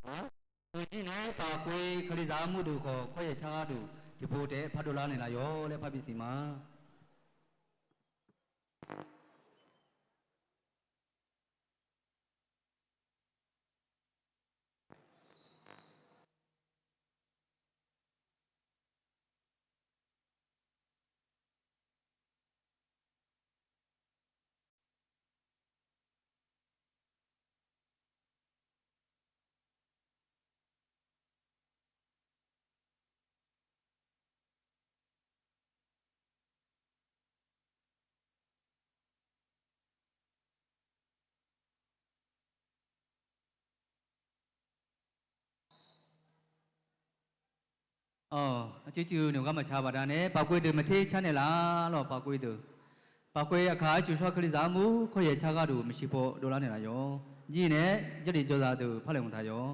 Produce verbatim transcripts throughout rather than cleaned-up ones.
Heumirnae paf koe Kalizaq armur deuq khawf, kawryaeq shar gharduq tiqpov taef-aer par dovlar naeqlaf yawq laer par bisiq ma. Aqcuir cuiv noeq gar maqshaq baqdanae paf koe deuq maeqter car naeqlaf lawq. Paf koe deuq, paf koe aqkaq arcuq shawr Kalizaq armur kawryaeq shar gharduq maeqshi paw dovlar naeqlaf yawq. Jir nae-aer jarlif jawrzaq deuq par laeqhmq taq yawq.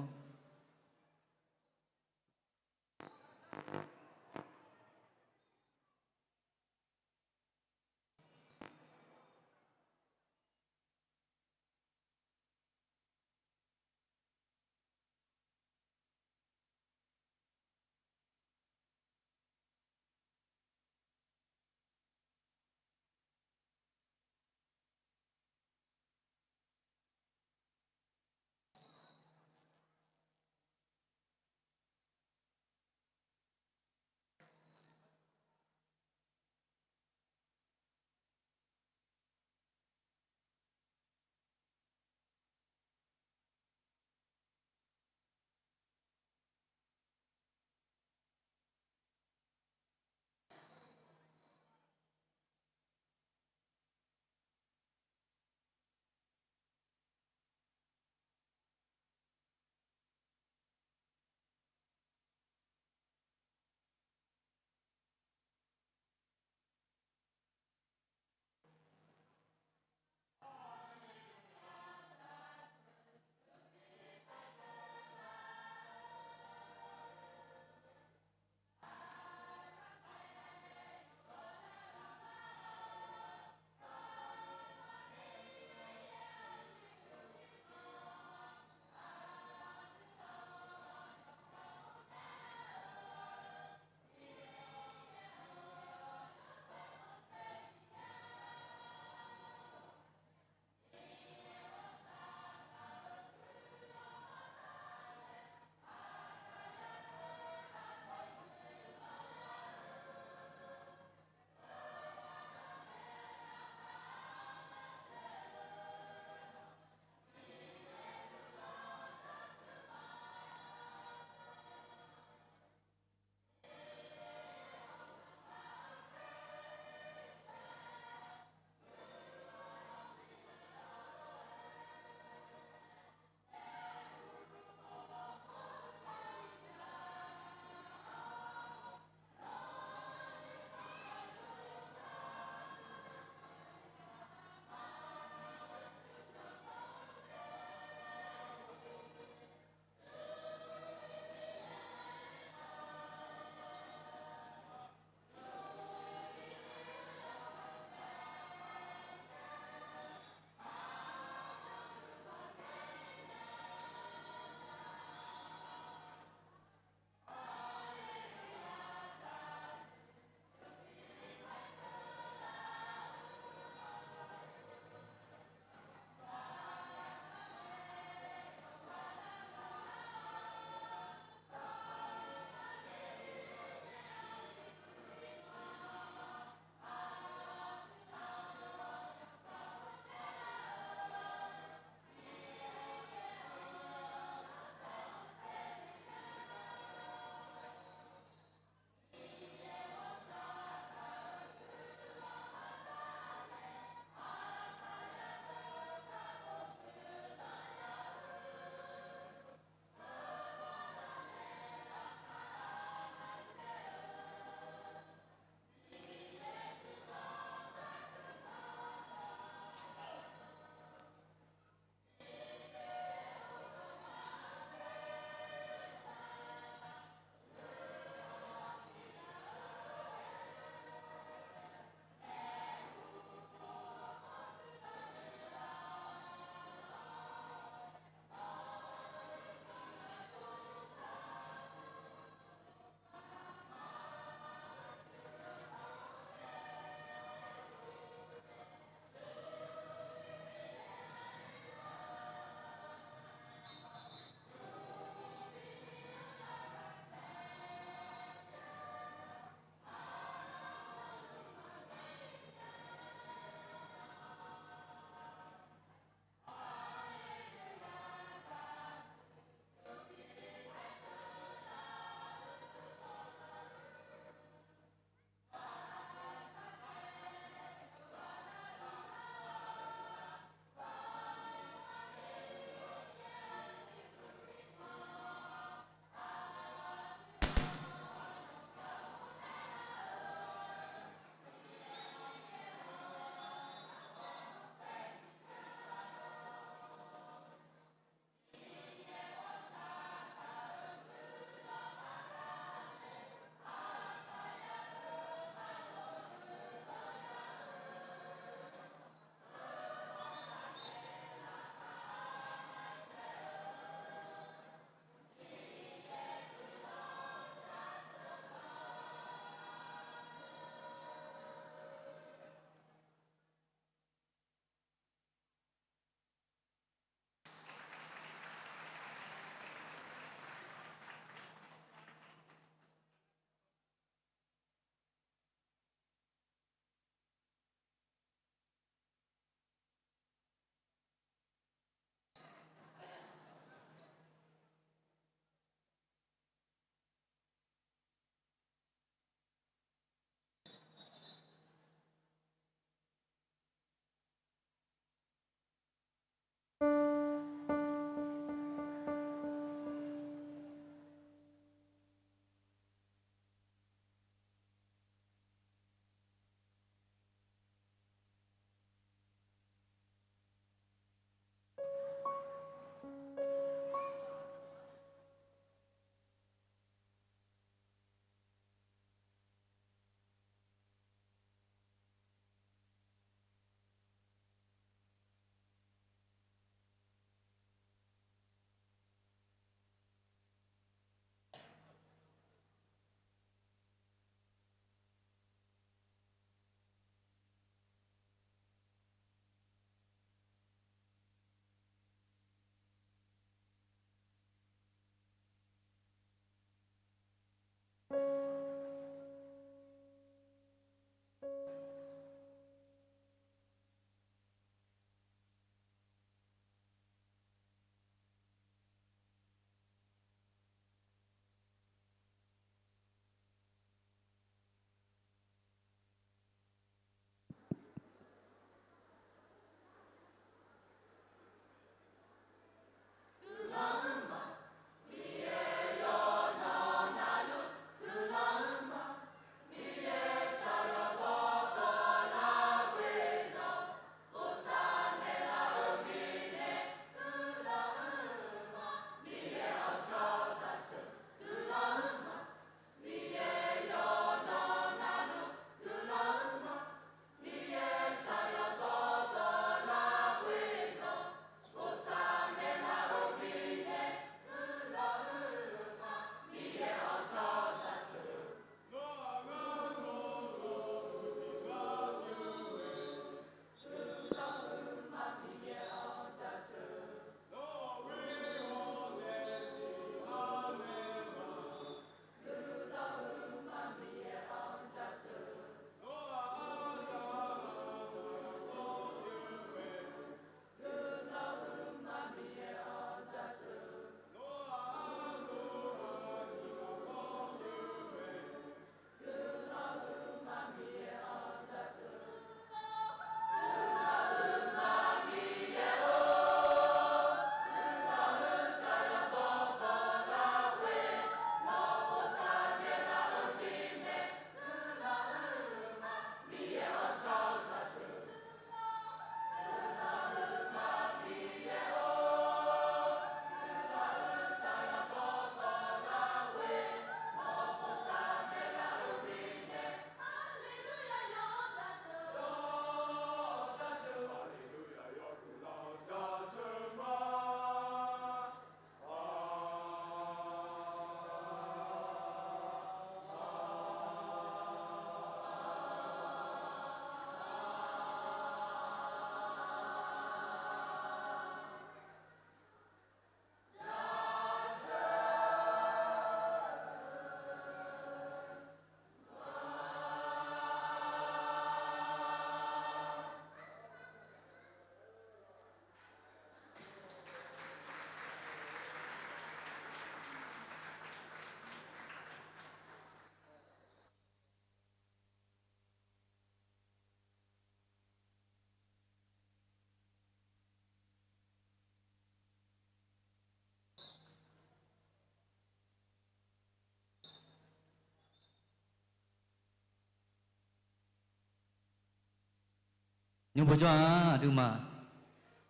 Nymr bawjawr-aq, aqduimaf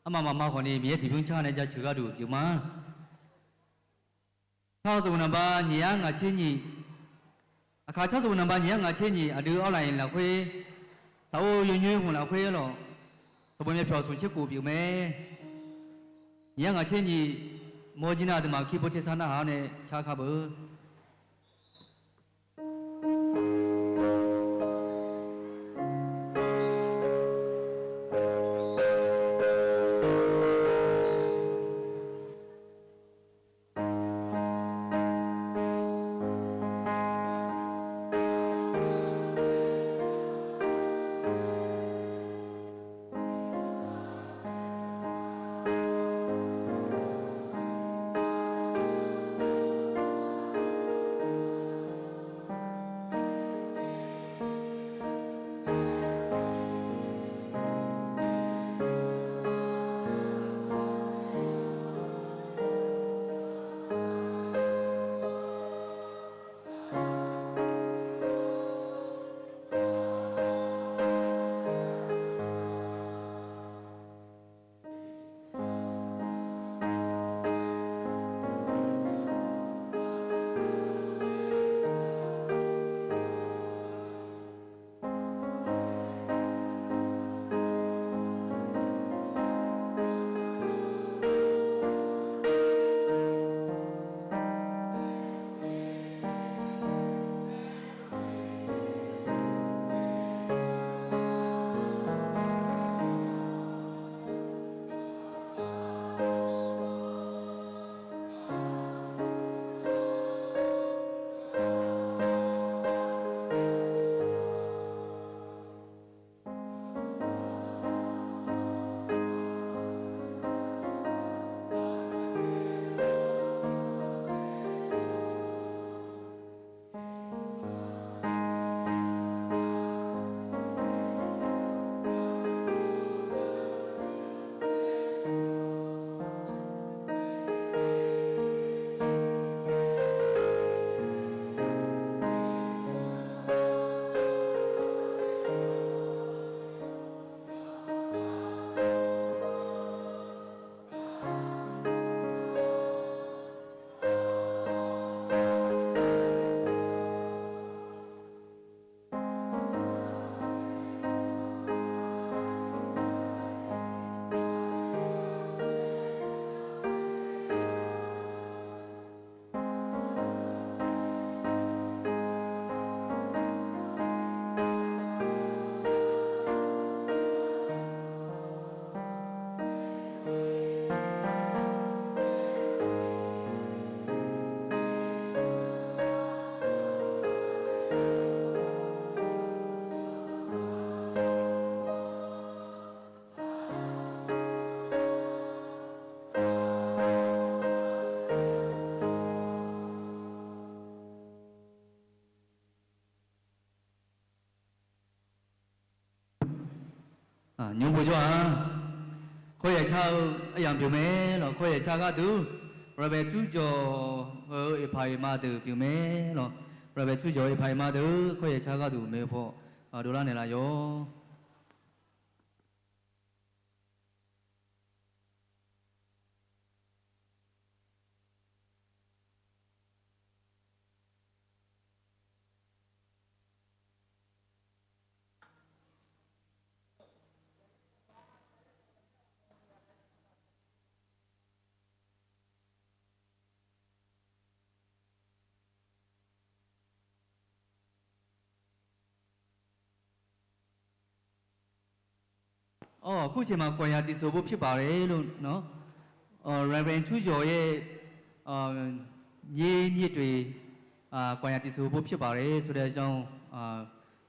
armaf mafma khawfni Miqyaer tiqbymr car nae jaceuq gharduq pyeuf ma. Car-eu sanqbof naqba nyiq yar ngaq tser nyiq, aqkaq car sanqbof naqba nyiq yar ngaq tser nyiq, aqdui awr laf-iq lafkhoer, saqor yawnyoer hmq lafkhoer lawq, sanqbof myavpyawq smq tser khof pyeuf mae. Nyiq yar ngaq tser nyiq, mawr jir nar aqduimaf kirpov tersar narhaq-awr nae car kar beu. Nymr bawjawr-aq, kawryaeq car-eu aryamq pyeuf mae lawq. Kawryaeq car gharduq, Reverend Turjawq-euq oeqpaq oeqma deuq pyeuf mae lawq. Reverend Turjawq-euq oeqpaq oeqma deuq kawryaeq car gharduq maeq paw dovlar naeqlaf yawr. Awq, ခုချိန်မှာ ကွန်ယက်တည်ဆိုဖို့ ဖြစ်ပါတယ်လို့နော်။ Reverend ထူးကျော်ရဲ့ မြေးမြစ်တွေ ကွန်ယက်တည်ဆိုဖို့ ဖြစ်ပါတယ်ဆိုတဲ့အကြောင်း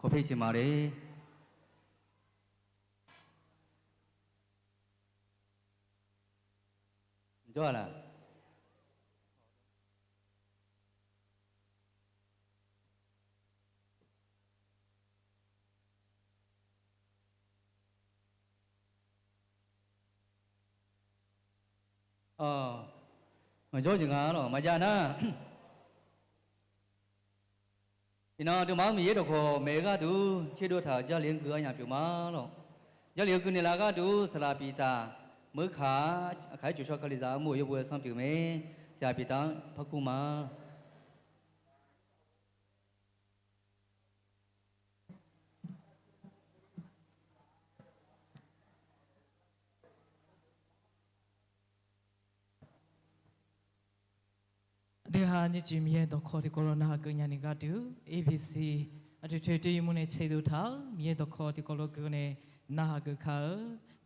ခေါ်ဖိတ်ချင်ပါတယ်။ ပြောရလား။ မကြောချင်တာတော့ မကြာနာ်။ အံၤနော် ဒုးမၤမီးယဲဒိးခိး မဲဂၤဒုး ချစ်တို့ထံ ကြားလင် ကဵုအညၣ်ပျိုမးလီၤ. Jarlif-eu guinaeq laf gharduq saqlaq Piqtaq, meuq kaq, aqkaq-aer coqshawr Kalizaq armur-euq yawbo-aer sanr pyeuf mae. Saqlaq Piqtaq-anr par kur ma. Aqdui ha nyiq jeq Miqyaer dawqkawq tiqkawv lof narhaq geuf nya ni gharduq, A B C aqdui toeqdui mur nae tseqdov taq-eu Miqyaer dawqkawq tiqkawv lof gui nae narhaq geuf kar-eu.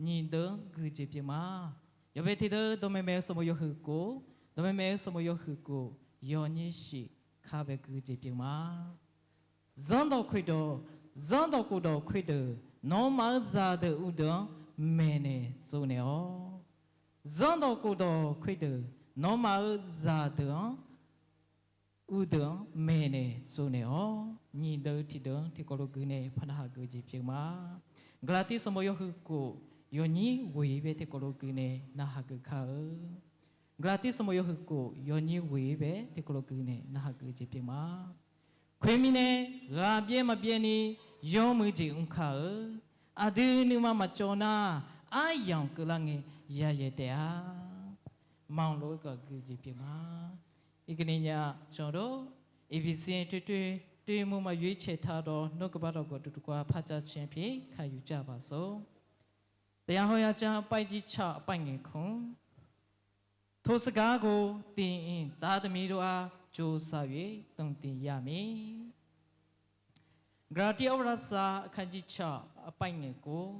Nyiq deuq-anr gui jeq pyeuf ma. Yawbae tiqdeuq dawqmaeq maeq-eu sanqbof yawhuiq kof, dawqmaeq maeq-eu sanqbof yawhuiq kof, yawnyir shif kar bae gui jeq pyeuf ma. Zanrdawq khoerdawq, zanrdawq khofdawq khoerdeuq, nawmaf-euq zaqdeuq uvdeuq-anr maeqnaeq tsovnaeq-awq. Zanrdawq khofdawq khoerdeuq, nawmaf-euq zaqdeuq-anr uvdeuq-anr maeqnaeq tsovnaeq-awq. Nyiq deuq tiqdeuq-anr tiqkawv lof gui nae par narhaq geuf jeq pyeuf ma. Gaqlaqtiv sanqbof yawhuiq kof, yawnyir ghoeq bae tiqkawv lof gui nae narhaq geuf kar-eu. Gaqlaqtiv sanqbof yawhuiq kof, yawnyir ghoeq bae tiqkawv lof gui nae narhaq geuf jeq pyeuf ma. Khoermirnae, ghaq byaer maqbyaer ni yawmuiq jeq mr kar-eu. Aqdui nuima maqcawv nar, aryamq keuvlar ngae yayaeq taef-a. Maqanr lof-aer gaq gui jeq pyeuf ma. Iqgaqni nya cawqdawr, A B C toeqdui, toeqdui mur maqyoer caeq taq dawq nawr keuv bar dawq gawq duqduq gar par car cae pyeuf kar yuf car baqsor. Taqya hawr ya jar paer jir caq paer ngaeq kmr. Tov saqgar ghof tiq inq tav taqmi dov-a, jov saq yoer dmq tiq ya mir. Gaqlaqtiv awr lavsav aqkaq jir caq paer ngaeq kov.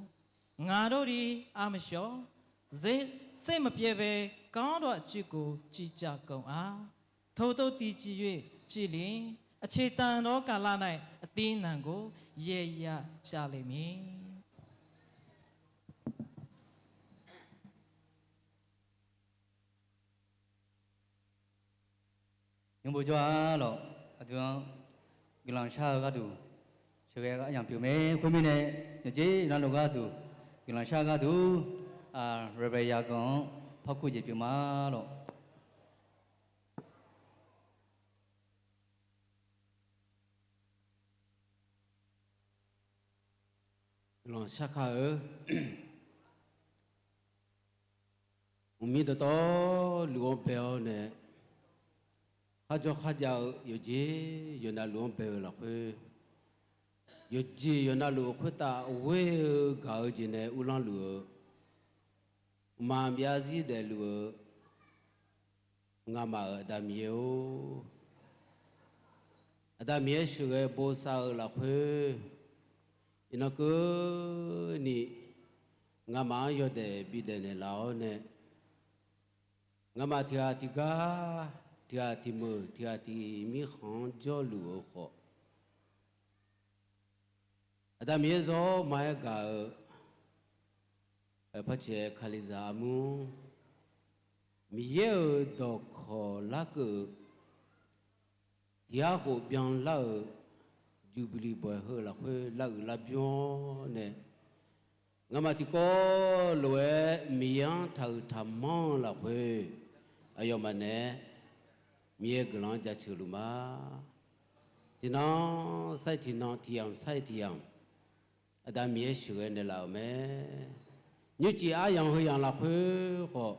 Ngaq dawr ri armaqshawr, zer, ser maqpyaev bae kanr dov aqcuiv kov civ cav kawv-a. Tov tov tiq civ yoer civ li, aqceq tanq dawr kaqlav nae aqtiv naq gor yaeq ya cav le mir. Nymrbo jawr-a lawq, aqdui-anr guiqlanq shar-eu gharduq sheuqghae aryamq pyeuf mae. Khoermirnae, yawqjeq navluf gharduq guiqlanq shar gharduq, Reverend Yaqganq-anr par kur jeq pyeuf ma lawq. Guiqlanq shar kar-eu. Mqmir dawqtawvluf-anr bae-awr nae, kharjawr kharjav-eu yawqjeq yawqnavluf-anr bae-eu lafkhoer, yawqjeq yawqnavluf-euq khoertav ghoer-eu gaq-eu jeq nae uvlanr luf-eu, mqmaq maqbyav zarzir daefluf-eu ngamaf-euq Aqda Miqyaer-or, Aqda Miqyaer sheuqghae bosav-eu lafkhoer, iqnan keuvni ngamaf-anr yawdaef bidaef naeqlaf-awr nae, ngamaf tiq ghaq tiq gar, tiq ghaq tiq meuq, tiq ghaq tiq mirkhanq-anr jawrluf-eu khawf, Aqda Miqyaer zawr ma-aer gaq-eu, parcaeq Kalizaq armur, Miqyaer-euq dawqkawq larkeuv-eu, tiq ghaq khof byanlar-euq Jubilee bawq-aer heu lafkhoer laruiq lar bymr-awr nae, ngamaf tiqkawv lof-aer Miqyaer-anr taqhuiq taqmanr-eu lafkhoer, aqyawfmaf naeq-aer Miqyaer guiqlanq-anr jaceuq luf ma. Tiqnan sar-iq tiqnan, tiqyamq sar-iq tiqyamq, Aqda Miqyaer sheuqghae naeqlaf-euq mae. Nymrcif aryamq heuyamq lafkhoer khawf,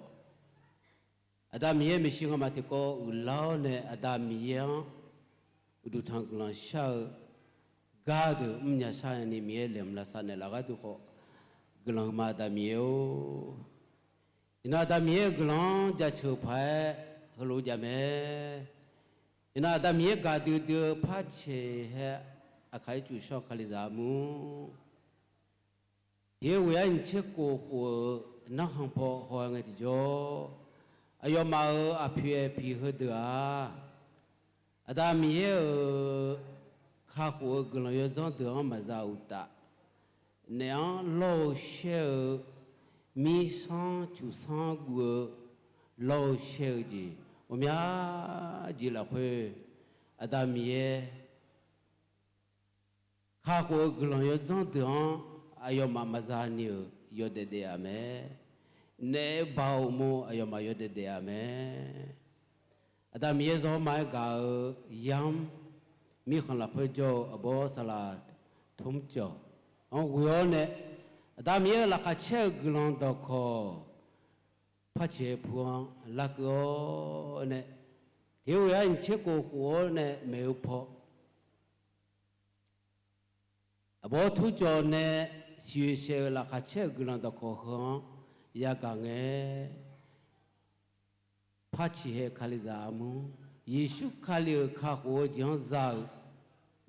Aqda Miqyaer maeqshi ngamaf tiqkawv uiqlar-awr nae Aqda Miqyaer-anr uqduq tanq guiqlanq shar-eu gardeuq mrnya sharni Miqyaer laeqhmq lavsav naeqlaf gharduq khawf, guiqlanq huiqma Aqda Miqyaer-or. Iqnan Aqda Miqyaer-euq guiqlanq-anr jaceuq paq-aer heulof-aer jav mae. Iqnan Aqda Miqyaer gaqdui dui-eu parcaeq hae, Aqkaq ircuf shawr Kalizaq armur, tiq-aer ghoeq-aer nyiq tser kof khof-eu narkhan paw haw-aer ngae tiqjawr, aqyawfmaf-euq aqpoeq aqpiq heudeuq-aq, Aqda Miqyaer-euq kakhof-eu guiqlanq yawdzanr deuq-anr maqza uqtaf, naef-anr lawr-eu shaer-eu, mirsanr cuqsanr guv-eu, lawr-eu shaer-eu jeq ghawqmya jeq lafkhoer, Aqda Miqyaer kakhof-eu guiqlanq yawdzanr deuq-anr aqyawfmaf maqza ni-euq yawdaef daef-a mae. Naef-aer ba-eu uqmov aqyawfmaf yawdaef daef-a mae. Aqda Miqyaer zawr ma-aer gaq-eu yamr, mirkhanq lafkhoer jawr-eu aqbawr saqlaq tmr cawq-anr ghoe-awr nae, Aqda Miqyaer-euq laqkhaq caer-eu guiqlanq dawqkawq, par ciq-aer pu-anr larkeuv-awr nae, tiq-eu ghoe-aer nyiq tser khof khof-awr nae maeq-eu paw, aqbawr turcawv nae siqyoeq saef-euq laqkhaq caer-euq guiqlanq dawqkawq heu-anr yagaq ngae, par ciq hae Kalizaq armur, Yeqsur Kali-euq kakhof-eu jeq-anr za-euq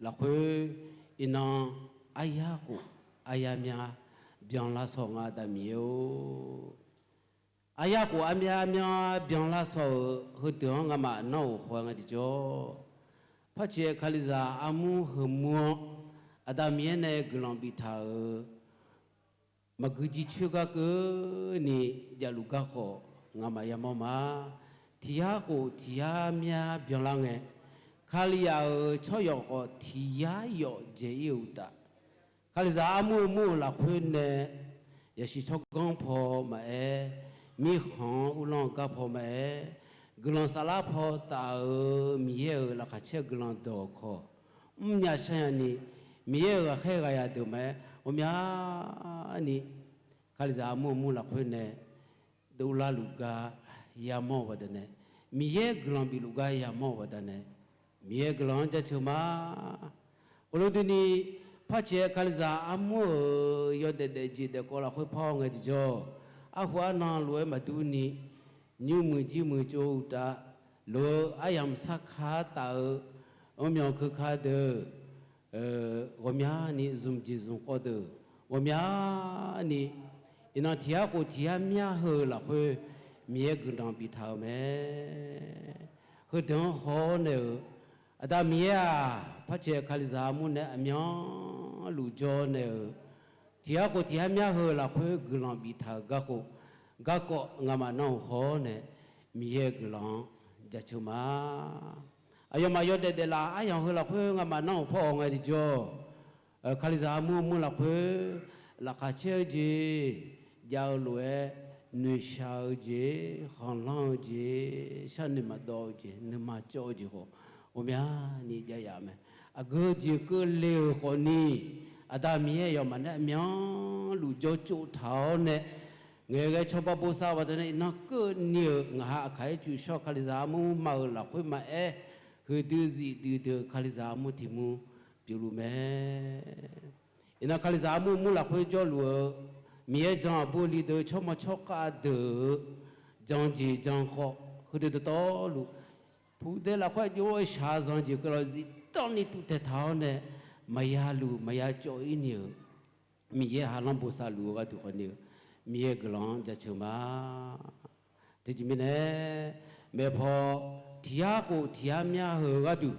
lafkhoer, iqnan aryar khof aryar myar byanlar saw nga, Aqda Miqyaer-or. Aryar khof aryar myar byanlar saw-euq heudeuq-anr ngamaf nanr-euq khawf-aer nga tiqjawr, par ciq-aer Kalizaq armur heu mur-anr, Aqda Miqyaer nae guiqlanq biftaq-euq maqgui jircoer gar keuvni javluf garkhawf ngamaf yamawr ma. Tiq yar khof tiq yar myar byanlar ngae, Kalizaq-euq tsawryawf khawf tiq yar yawf dzaeq-ir-euq uqtaf, Kalizaq armur-eu mur-euq lafkhoer nae, yasiq tsawrganr paw maqaer, mirkhanq-anr uvlanr-eu gar paw maqaer, guiqlanq saflar paw taf-euq Miqyaer-euq laqkhaq caer-eu guiqlanq dawqkawq, mrnya sharnya ni, Miqyaer-euq ghaqkhaer ghaq yaq deuq maqaer, ghawqmyani Kalizaq armur-eu mur lafkhoer nae dovlar luf gar yamawr-eu baqdanae, Miqyaer guiqlanq bif luf gar yamawr-eu baqdanae, Miqyaer guiqlanq-anr jaceuq ma. Khoerlof durni, par ciq-aer Kalizaq armur-euq yawdaef daefjeq daefkawv lafkhoer par-awr ngae tiqjawr, arhu arnan lof-aer maqdur ni, nymrmuiq jirmuiq tsov-eu uqtaf, lof-eu aryamq sarkar taf-eu ghawqmyanq keuka deuq, ghawqmyani zmq jeq zmq kawv deuq, ghawqmyani iqnan tiq yar khof tiq yar myar heu lafkhoer Miqyaer guiqlanq biftaq-euq mae. Heudeuq-anr haw-awr nae-euq, Aqda Miqyaer-aq, par ciq-aer Kalizaq armur nae aqmyanluf jawr nae-euq, tiq yar khof tiq yar myar heu lafkhoer guiqlanq biftaq-euq garkhof, garkawv ngamaf nanr-euq haw-awr nae, Miqyaer-euq guiqlanq-anr jaceuq ma. Aqyawfmaf yawdaef daeflaf aryamq heu lafkhoer ngamaf nanr-euq paw-awq ngae tiqjawr, Kalizaq armur mur lafkhoer, laqkhaq caer-eu jeq, jav-eu lof-aer noeqshaq-eu jeq, khanqlanr-eu jeq, sharnoeq maqdawv-eu jeq, nuima cawv-eu jeq khawf, ghawqmyani jav yaf mae. Aqgeu jeq keuvle-euq khawfni, Aqda Miqyaer aqyawfmaf nae aqmyanluf jawr tsov taq-awr nae, ngaeqghae cawba bosav-eu baqdanae iqnan keuvni-euq ngaq ha aqkaq-aer cuf shawr Kalizaq armur ma-euq lafkhoer maqaer, huiqdui zifdui dui-eu Kalizaq armur tiq mur pyeufluf mae. Iqnan Kalizaq armur mur lafkhoer jawrluf-eu Miqyaer jan aqbur li deuq tsawrmawq tsawrkhav deuq-eu jan jeq jan khawf heudeuq dawqtawvluf, puqdae lafkhoer aqjox-aer shaqzanq jeq keuv lawq zifdanr ni tuvtaeq taq-awr nae, maqya luf maqya cawv-ir ni-euq Miqyaer halanr bosav luf-eu gharduq khawfni-eu, Miqyaer guiqlanq-anr jaceuq ma. Teujeq mirnae, maeqpaw tiq yar khof tiq yar myar heu gharduq,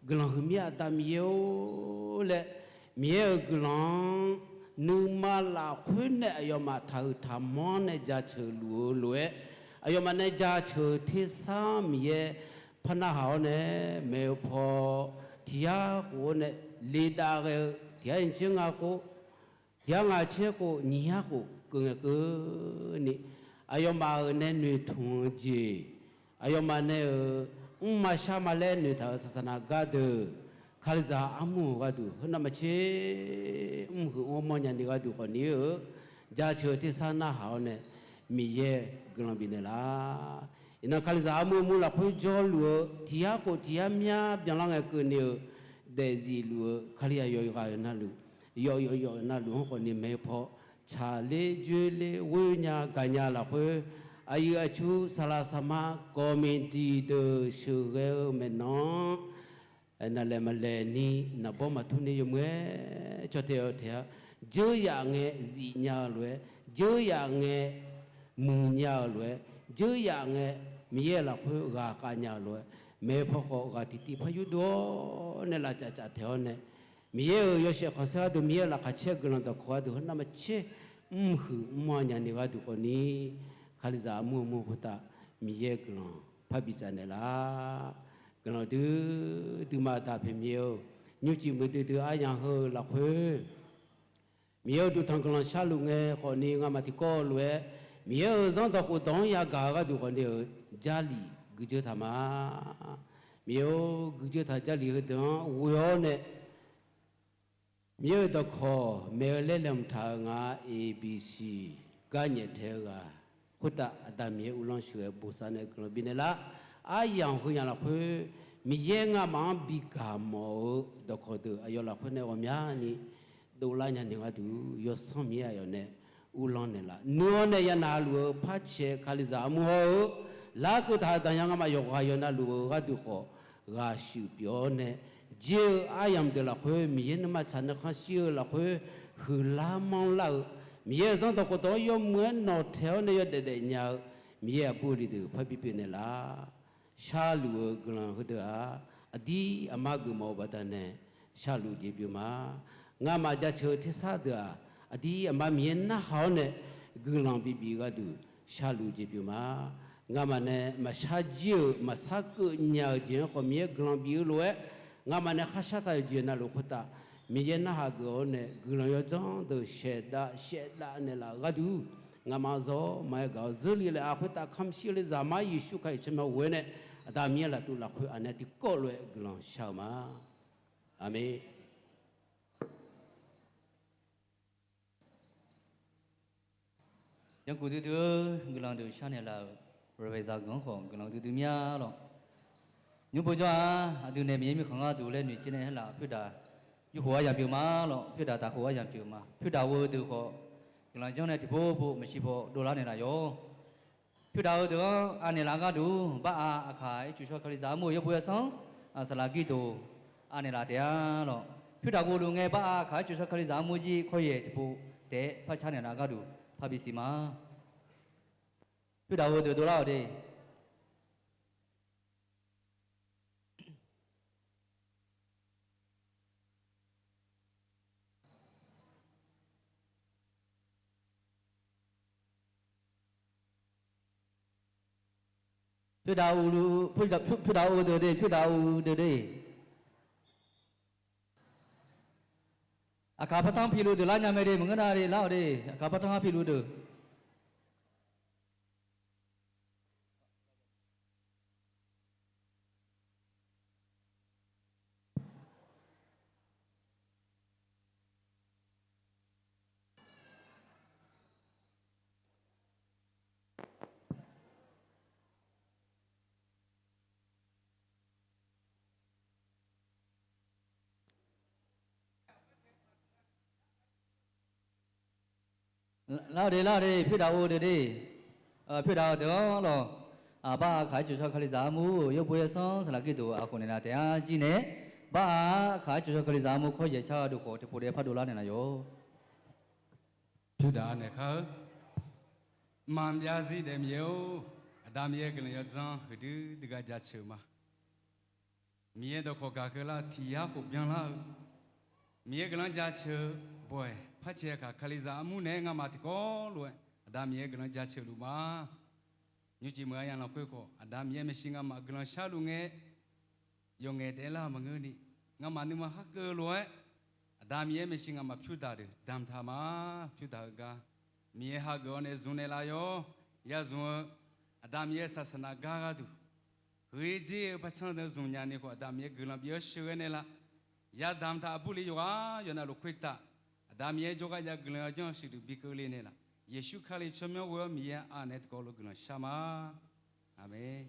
guiqlanq huiqmir Aqda Miqyaer-or laer, Miqyaer-euq guiqlanq-anr nuima lafkhoer nae aqyawfmaf taqhuiq taqmanr nae jaceuq luf-eu lof-aer, aqyawfmaf nae jaceuq tersar Miqyaer par narhaq-awr nae, maeq-eu paw tiq yar khof-awr nae ledav ghae-eu tiq yar nyiq tser nga khof, tiq yar ngaq tser khof nyiq yar khof keuv ngae keuvni, aqyawfmaf-euq nae noeqtmq-eu jeq, aqyawfmaf nae-euq mrma sharma laer noeqtaq-euq saqsaqnav gardeuq, Kalizaq armur-euq gharduq heu navmaqtser mrhuiq mr mawrnya ni gharduq khawfni-eu, jaceuq tersar narhaq-awr nae Miqyaer guiqlanq bifnaeq laf. Iqnan Kalizaq armur mur lafkhoer jawrluf-eu tiq yar khof tiq yar myar byanlar ngae keuvni-eu, daefzif luf-eu Kali aqyawf yawqghaq navluf, yawf yawf yawf navluf-anr khawfni maeq-eu paw, tsaqler dzoerler ghoer nya gaqnya lafkhoer, aqyuif aqtsu saqlaq saqma kawqmiq diqdeuq sheuqghae-eu maeqnan-anr, naqlaeq maqlaeq ni naqbawr maqtur ni yawmuiq-aer caw tae-awr taef-a. Dzeur yaf ngae zif nya-eu lof-aer, dzeur yaf ngae muiq nya-eu lof-aer, dzeur yaf ngae Miqyaer lafkhoer ghaq khav nya-eu lof-aer, maeq-eu paw khawf ghaq tiqtiv par yurdov-awr nae lavcaf caf taeq-awr nae, Miqyaer-euq yawshaef khanqsaer gharduq, Miqyaer-euq lafkhaq caer guiqlanq dawqkawq gharduq heu navmaqtser mrhuiq mr mawrnya ni gharduq khawfni, Kalizaq armur-eu mur khoertav Miqyaer guiqlanq parbi tsaf naeqlaf. Guiqlanq dui duima daq pyaeqmir-eu, nymrcif muiqdui dui aryamq heu lafkhoer Miqyaer-euq duqtanq guiqlanq sharluf ngae khawfni, ngamaf tiqkawv lof-aer Miqyaer-euq zanrdawq khofdawq-anr yagaq-eu gharduq khawfni-euq Jarlif guiqdzeur taq ma. Miqyaer-or, guiqdzeur taq Jarlif heudeuq-anr ghoe-awr nae Miqyaer-euq dawqkawq maeq-eu laer laeqhmq taq-euq nga, A B C gar nyaeftaeq-eu ghaq khoertav Aqda Miqyaer uvlanr sheuqghae bosav nae guiqlanq bifnaeq lar. Aryamq heu yamq lafkhoer Miqyaer ngamaf-anr bigaq mawf-eu dawqkawq deuq aqyawf lafkhoer nae ghawqmyani dovlar nya naeq gharduq, Yawsanr Miqyaer aqyawf nae uvlanr naeqlaf. Nuir-awr nae yanav luf-eu par caeq Kalizaq armur hawr-eu, larkeuv taq-euq daqyan ngamaf yawqghaq yawqnav luf-eu gharduq khawf, ghaq shuif pyeuf-awr nae, jir-eu aryamq deuq lafkhoer Miqyaer nuima tsaq nuikhanr shir-eu lafkhoer huiqlar manrlar-eu, Miqyaer-euq zanrdawq khofdawq-anr yawmuiq-aer nawqtaeq-awr nae yawdaef daef nya-eu Miqyaer aqbur aqli deuq parbi pyeuf naeqlaf. Sharluf-eu guiqlanq heudeuq-aq, aqdir aqma geufmawf-eu baqdanae sharluf jeq pyeuf ma. Ngamaf jaceuq-eu tersar deuq-aq, aqdir aqma Miqyaer narhaq-awr nae guiqlanq bibif gharduq sharluf jeq pyeuf ma. Ngamaf nae maqshar jir-euq maqshar keuv nya-euq jeq-anr khawf Miqyaer guiqlanq bif-eu lof-aer, ngamaf nae kharshar taq-euq jeq navluf khoertav Miqyaer narhaq geuf-awr nae guiqlanq yawdzanr deuq shaeqdav shaevdav naeqlaf-euq gharduq, ngamaf-anr zawr maqaer gaq-awr zeur li laef-aq khoertav kamq shir-eu le Zaqmar Yeqsur Kali tsawrmyanr ghoe-aer nae, Aqda Miqyaer laftuv lafkhoer aqnae tiqkawv lof-aer guiqlanq shar-eu ma. Aqmeq. Yanrkhof duidui-eu guiqlanq deuq sharnaeq laf-euq Reverend Zaqganq-anr khawf guiqlanq duidui mir-a lawq. Nymr povjawr-a, aqdui nae Miqyaer mirkhanq gharduq laer noeqtser nae aerlaf, pyur daq yurkhof aryamq pyeuf ma lawq, pyur daq taqkhof aryamq pyeuf ma. Pyur daq ghoe-eu deuq khawf, guiqlanq janr nae tiqpov pov maqshi paw dovlar naeqlaf yawq. Pyur daq-eu deuq-anr anaeq laf gharduq, bar-a aqkaq ircuf shaw Kalizaq armur-eu yawrbo yawsanr, saqlaq girdof anaeq laf taef-a lawq. Pyur daq ghovluf ngae bar-a aqkaq ircuf shaw Kalizaq armur jir kawryaeq tiqpov taef-aer par car naeq laf gharduq parbi siq ma. Pyur daq ghoe deuq dovlar-awq de. Pyur daq uvluf, pyur daq, pyur, pyur daq uv deuq de, pyur daq uv deuq de. Aqkaq partanr piluf deuq lar nya mae de, maqngeur nar de lar-awq de, aqkaq partanr har piluf deuq. Lar-awq de, lar-awq de, pyur daq uv deuq de. Pyur daq-eu deuq-anr lawq. Bar-a aqkaq ircuf shaw Kalizaq armur-eu yawrbo yawsanr saqlaq girdof aqkhof naeq laf taef-a jir nae, bar-a aqkaq ircuf shaw Kalizaq armur kawryaeq car gharduq khawf tiqpov taef-aer par dovlar naeqlaf yawq. Pyur daq naeq kar-eu. Mqmaq byav zir daef Miqyaer-or, Aqda Miqyaer guiqlanq yawdzanr huiqdui dui gar jaceuq ma. Miqyaer dawqkawq gaq keuvlar-eu tiq yar khof byanlar-eu, Miqyaer guiqlanq jaceuq-eu bawq-aeq par caeq aqkaq Kalizaq armur naeq-aer ngamaf tiqkawv lof-aer Aqda Miqyaer guiqlanq jaceuq luf ma. Nymrcif meuq-a yamq lafkhoer khawf, Aqda Miqyaer maeqshi ngamaf guiqlanq sharluf ngae, yawqngaef taef-aer lar maqngeurni, ngamaf nuima khar keuv lof-aer, Aqda Miqyaer maeqshi ngamaf pyur daq deuq damq taq ma. Pyur daq-eu gar Miqyaer hageuf-awr nae zmq naeqlaf yawq. Ya zmq-eu Aqda Miqyaer saqsaqnav gar gharduq, huiq-ir jir-eu par canr deuq zmq nya ni khawf, Aqda Miqyaer guiqlanq bif-awr sheuqghae naeqlaf. Ya damq taq aqbur li yawqghaq yawqnav luf khoertav, Aqda Miqyaer jawrgar jav guiqlanq-eu janr-eu shuif deuq bi keuvle naeqlaf. Yeqsur Kali tsawrmyanr ghoe-awr Miqyaer anaeq tiqkawv lof guiqlanq shar ma. Aqmeq.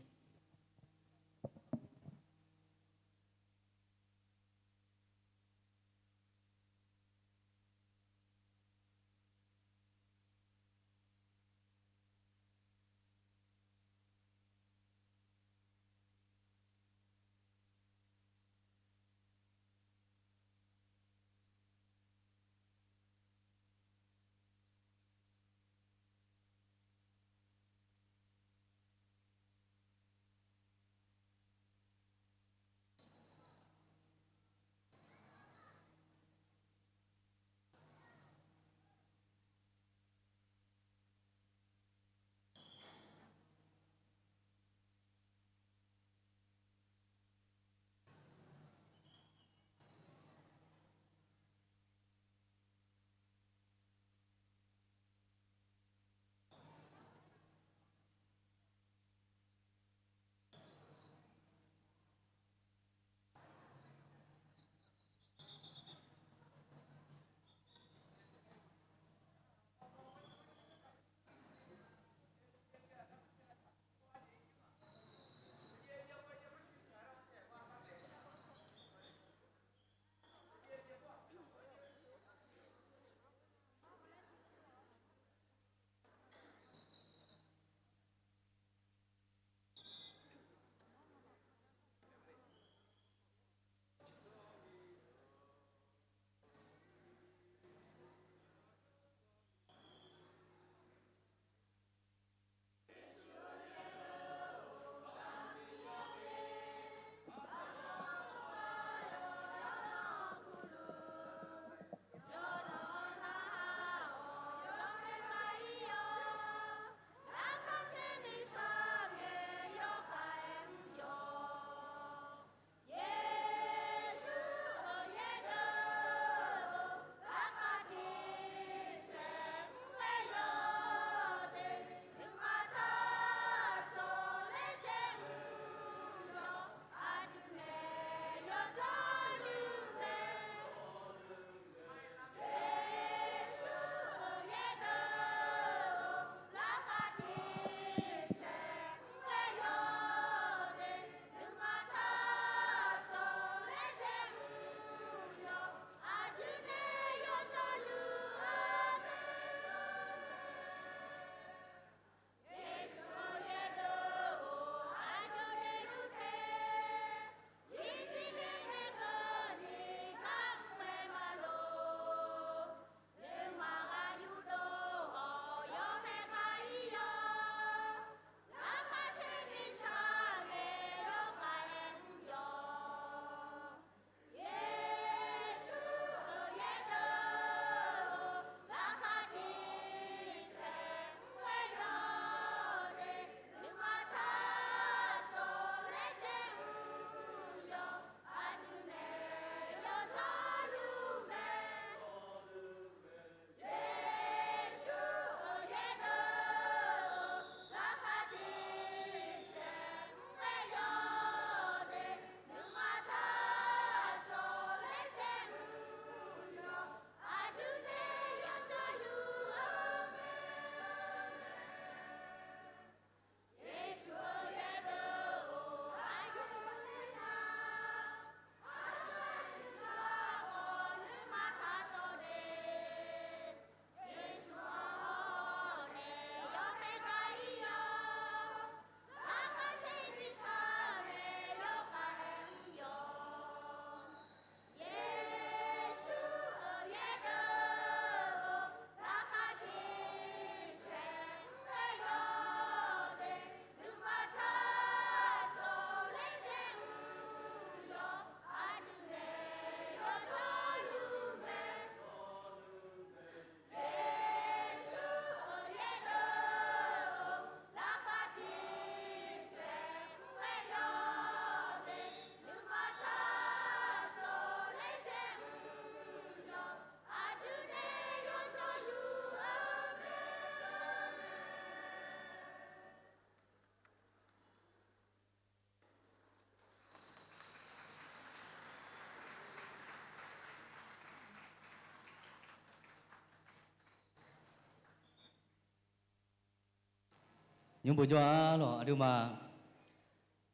Nymr bof jawr-a lawq, aqduimaf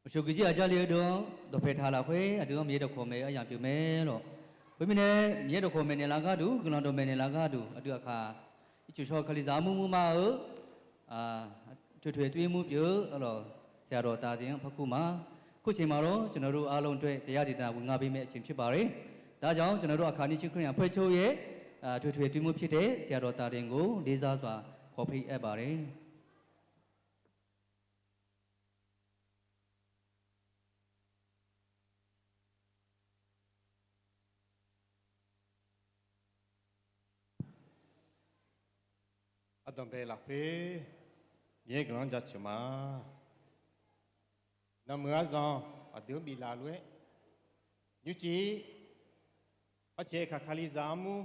uqshoe guiqjir aqjar le-eu deuq-anr dawqpae taq lafkhoer aqdui-anr Miqyaer dawqkawq maeq-eu aryamq pyeuf mae lawq. Khoermirnae, Miqyaer dawqkawq maeqnaeq lar gharduq, guiqlanq dawqmaeq naeq lar gharduq, aqdui aqkaq ircuf shaw Kalizaq armur murma-eu toeqtoeq toer mur pyeuf-eu arlawq, ဆရာတော် တာတင် anr parkur ma. ခုချိန်မှာတော့ ကျွန်တော်တို့အားလုံးအတွက် တရားဒေသနာဝင်ငါပေးမယ့်အချိန်ဖြစ်ပါတယ်။ ဒါကြောင့် ကျွန်တော်တို့ အခါ နှစ် ချင်း ခရစ်ယာန်အဖွဲ့ချုပ်ရဲ့ အထွေထွေအတွင်းရေးမှူးဖြစ်တဲ့ ဆရာတော် တာတင်ကို လေးစားစွာ ခေါ်ဖိတ်အပ်ပါတယ်။ Ardanqbae lafkhoer Miqyaer guiqlanq-anr jaceuq ma. Nanmuiq arzan aqdui-anr biflaf lof-aer, nymrcif-ir, arcaeq kaq Kalizaq armur,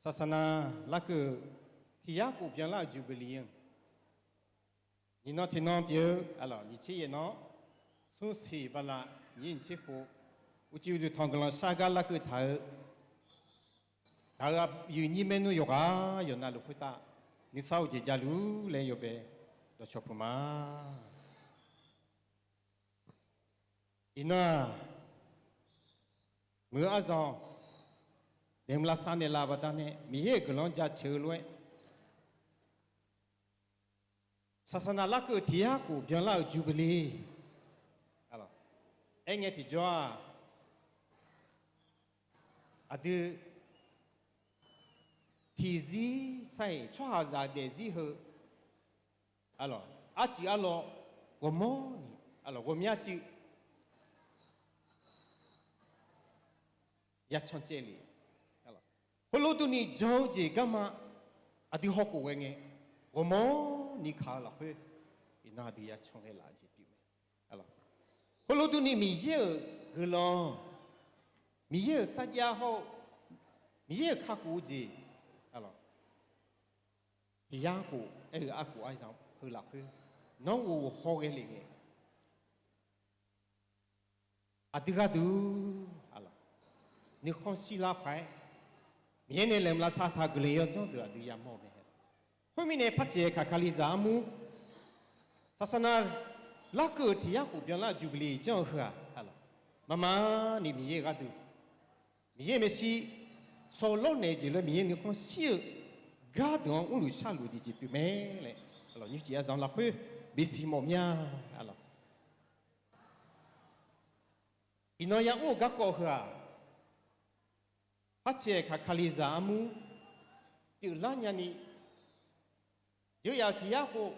ศาสนา larkeuv tiq yar khof byanlar-euq Jubilee-anr nyiq nan tiq nan pyeuf-eu arlawq, nyiq tser yaeq nan, smr siq bala, nyiq tser khof, uqcif uqduq tanq guiqlanq shar gar larkeuv taq-eu, daq-eu aqyuif nyir maernmr yawqghaq yawqnav luf khoertav nuisar-eu jeq javluf laer yawbae dawqcawq puq ma. Iqnan-aq, muiq-eu arzan daeqhmq lavsav naeqlaf baqdanae Miqyaer-euq guiqlanq-anr jaceuq-eu lof-aer, ศาสนา larkeuv tiq yar khof byanlar-euq Jubilee, arlawq, aerngae tiqjawr-aq, aqdui tiqzir sar-iq tsawrhaqzaq daefzir heu, arlawq, arcuif arlawr ghawqmanrni, arlawq, ghawqmya cuiv yacan caev le. Khoerlof durni jan-eu jeq garma aqdui hawkhof ghae ngae, ghawqmanrni kaq-eu lafkhoer iqnan aqdui yacan ghae laf-eu jeq pyeuf mae. Khoerlof durni Miqyaer-euq guiqlanq, Miqyaer-euq sarjax hawr-eu Miqyaer-euq kakhof-eu jeq, arlawq, tiq yar khof aer-eu arkhof aryamq heu lafkhoer nawr ghof haw ghae le ngae, aqdui gharduq, arlawq, nuikhanr shirlar paq-aer Miqyaer nae laeqhmq lavsav taq guiqlanq yawdzanr deuq aqdui yamawr-eu mae. Khoermirnae, parcaeq kaq Kalizaq armur ศาสนา larkeuv-euq tiq yar khof byanlar-euq Jubilee janr-eu heu-aq, arlawq, marmar ni Miqyaer-euq gharduq, Miqyaer maeqshi sawlawr naeq-eu jeq lof-aer Miqyaer nuikhanr shir-eu gardeuq-anr mrluf sharluf-eu jeq pyeuf mae laer, arlawq, nymrcif arzan lafkhoer bisiq mawf mya, arlawq. Iqnan yamr-eu garkawv heu-aq, parcaeq kaq Kalizaq armur pyeuflar nyani, jeuryaf-euq tiq yar khof,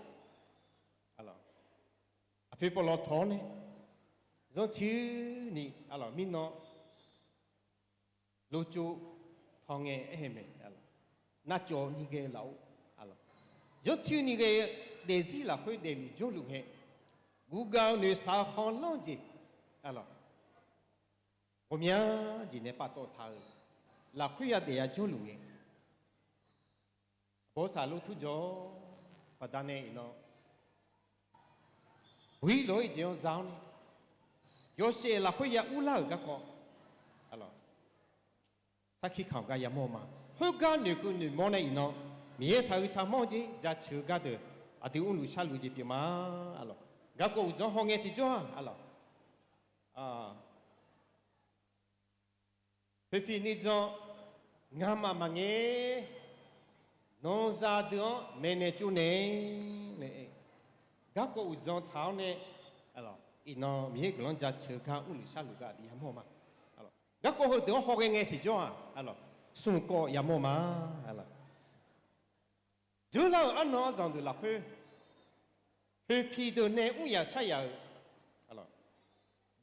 arlawq, aqpoeq pawqlawq tawq-awr nae zanrcuir ni, arlawq, mirnan locov paw ngae aer-eu mae, arlawq, navcawv ni ghae-eu laf-or, arlawq, zanrcuir ni ghae-eu daefzir lafkhoer daefluf jawrluf ngae, guvgav-eu noeqshaq-eu khanqlanr-eu jeq, arlawq, ghawqmya jeq nae paftawf taq-euq lafkhoer yadaef yajawrluf ngae, bawrsaq lof turjawr-awr baqdanae iqnan buir lof-aer jeq-anr za-awr nae, yawshaef lafkhoer ya urlar-euq garkawv, arlawq, sarkir kamq gar yamawr-eu ma. Khoergar noeqkeuv noeqmawr nae iqnan Miqyaer taqhuiq taqmanr-eu jeq jaceuq-eu gardeuq aqdui mrluf sharluf-eu jeq pyeuf ma, arlawq. Garkawv uqdzan hawngae tiqjawr-aq, arlawq, poeqpiq nuijan ngamaf maqngae, nanqzaq deuq-anr maeqnaeq tsovnaeq nae, garkawv uqdzan taq-awr nae, iqnan Miqyaer guiqlanq jaceuq gar mrluf sharluf gar aqdui yamawr ma. Garkawv heudeuq-anr hawghae ngae tiqjawr-aq, smq kawv yamawr ma. Dzeurlar-euq arnan arzanq deuq lafkhoer, poeqpiq deuq nae mr yaf shar yaf-euq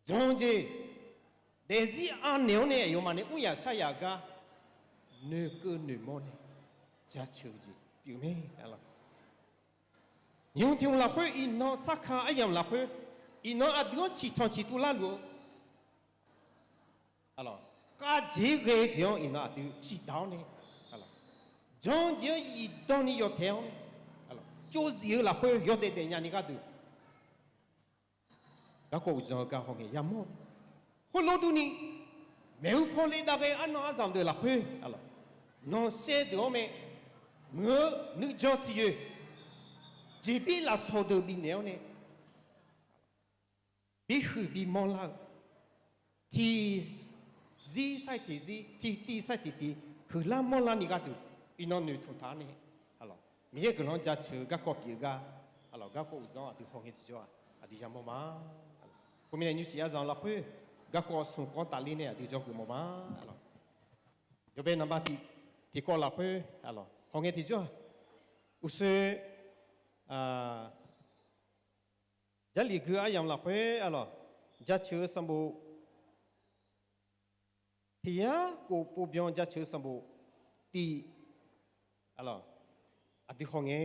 jan-eu jeq, daefzir anaeq-awr nae aqyawfmaf nae mr yaf shar yaf-euq gar noeqkeuv noeqmawr nae jaceuq-eu jeq pyeuf mae. Nymq tiq hmq lafkhoer iqnan sarkaq aryamq lafkhoer, iqnan aqdui-anr ciqtanq ciqtuv larluf-eu, khavjeq-aer ghae-eu jeq-anr iqnan aqdui ciqdaq-awr nae, jan-eu jeq-anr zifdan ni yawtaeq-awr nae, tsovzif-eu lafkhoer yawdaef daefnya ni gharduq, garkawv uqdzan-eu gar hawngae yamawr. Khoerlof durni, maeqhu paw le dav ghae arnan arzanq deuq lafkhoer, nanqsaev deuq-anr mae, muiq-eu nuijan siqyoeq, jeqbir lafsawq deuq bifnaeq-awr nae bihuiq bimawr lar-eu, tiqzir sar-iq tiqzir, tiqtiv sar-iq tiqtiv huiqlar mawrlar ni gharduq, iqnan noeqtmq taq-awr nae, Miqyaer guiqlanq-anr jaceuq-eu garkawv pyeuf-eu gar, garkawv uqdzan aqdui hawngae tiqjawr-aq aqdui yamawr ma. Khoermirnae nymrcif aryamq lafkhoer garkawv smq kawv tafler nae aqdui jawrgeuf mawf ma. Yawbae naqba tiqkawv lafkhoer hawngae tiqjawr-aq, uqshoe Jarlif gui aryamq lafkhoer arlawq, jaceuq-eu sanqbof tiq yar khof pov byan jaceuq-eu sanqbof tiv, aqdui hawngae,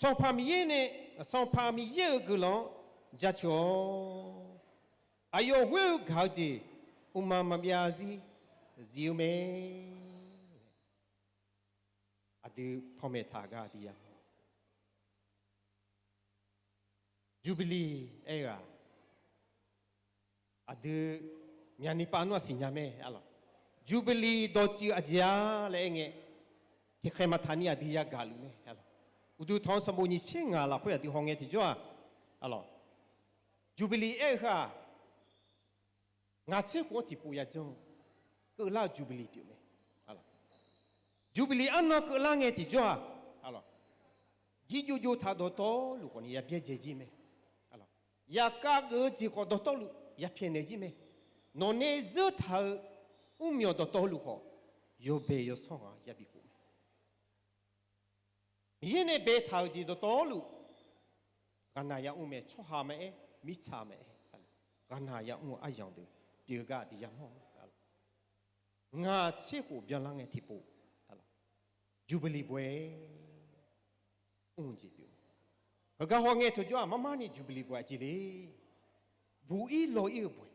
Sanqpaq Miqyaer nae, Sanqpaq Miqyaer-euq guiqlanq-anr jaceuq-awr, aqyawf ghoer-eu gaq-eu jeq mqmaq maqbyav zarzir zif-eu mae. Aqdui panmaeq taq gar aqdui yamawr. Jubilee aer-eu-aq, aqdui myavni pav nmr-aq siqnya mae arlawq. Jubilee dawqtsuif aqjeq-a laer aerngae, tiqkhaeq maqtaq ni aqdui yagaq luf mae arlawq. Uqduq tanq-eu sanqbof nyiq tser ngaq lafkhoer aqdui hawngae tiqjawr-aq, arlawq, Jubilee aer-eu heu-aq, ngaq tser khof-anr tiqpov yajanr-eu keuvlar-eu Jubilee pyeuf mae. Jubilee arnan keuvlar ngae tiqjawr-aq, arlawq, jirjov jov taq-eu dawqtawvluf khawf ni yabyaerdzae jir mae. Yakav geuf-eu jeq khawf dawqtawvluf yapyaeqnaeq jir mae. Nawqnae zeur taq-eu mrmyawq dawqtawvluf khawf yawbae yawsanr ghaq-anr yabi khof mae. Miqyaer nae baetaq-euq jeq dawqtawvluf ghaqnaq yamr mae. Tsawrhaq maqaer, mirtsaq maqaer, ghaqnaq yamr-eu aryamq deuq pyeuf-eu gar aqdui yamawr. Ngaq tser khof byanlar ngae tiqpov Jubilee baw-aer mr-eu jeq pyeuf. Heugar hawngae tiqjawr-aq, marmarni Jubilee baw-aer jeq le. Buq ir law ir-eu baw-aer,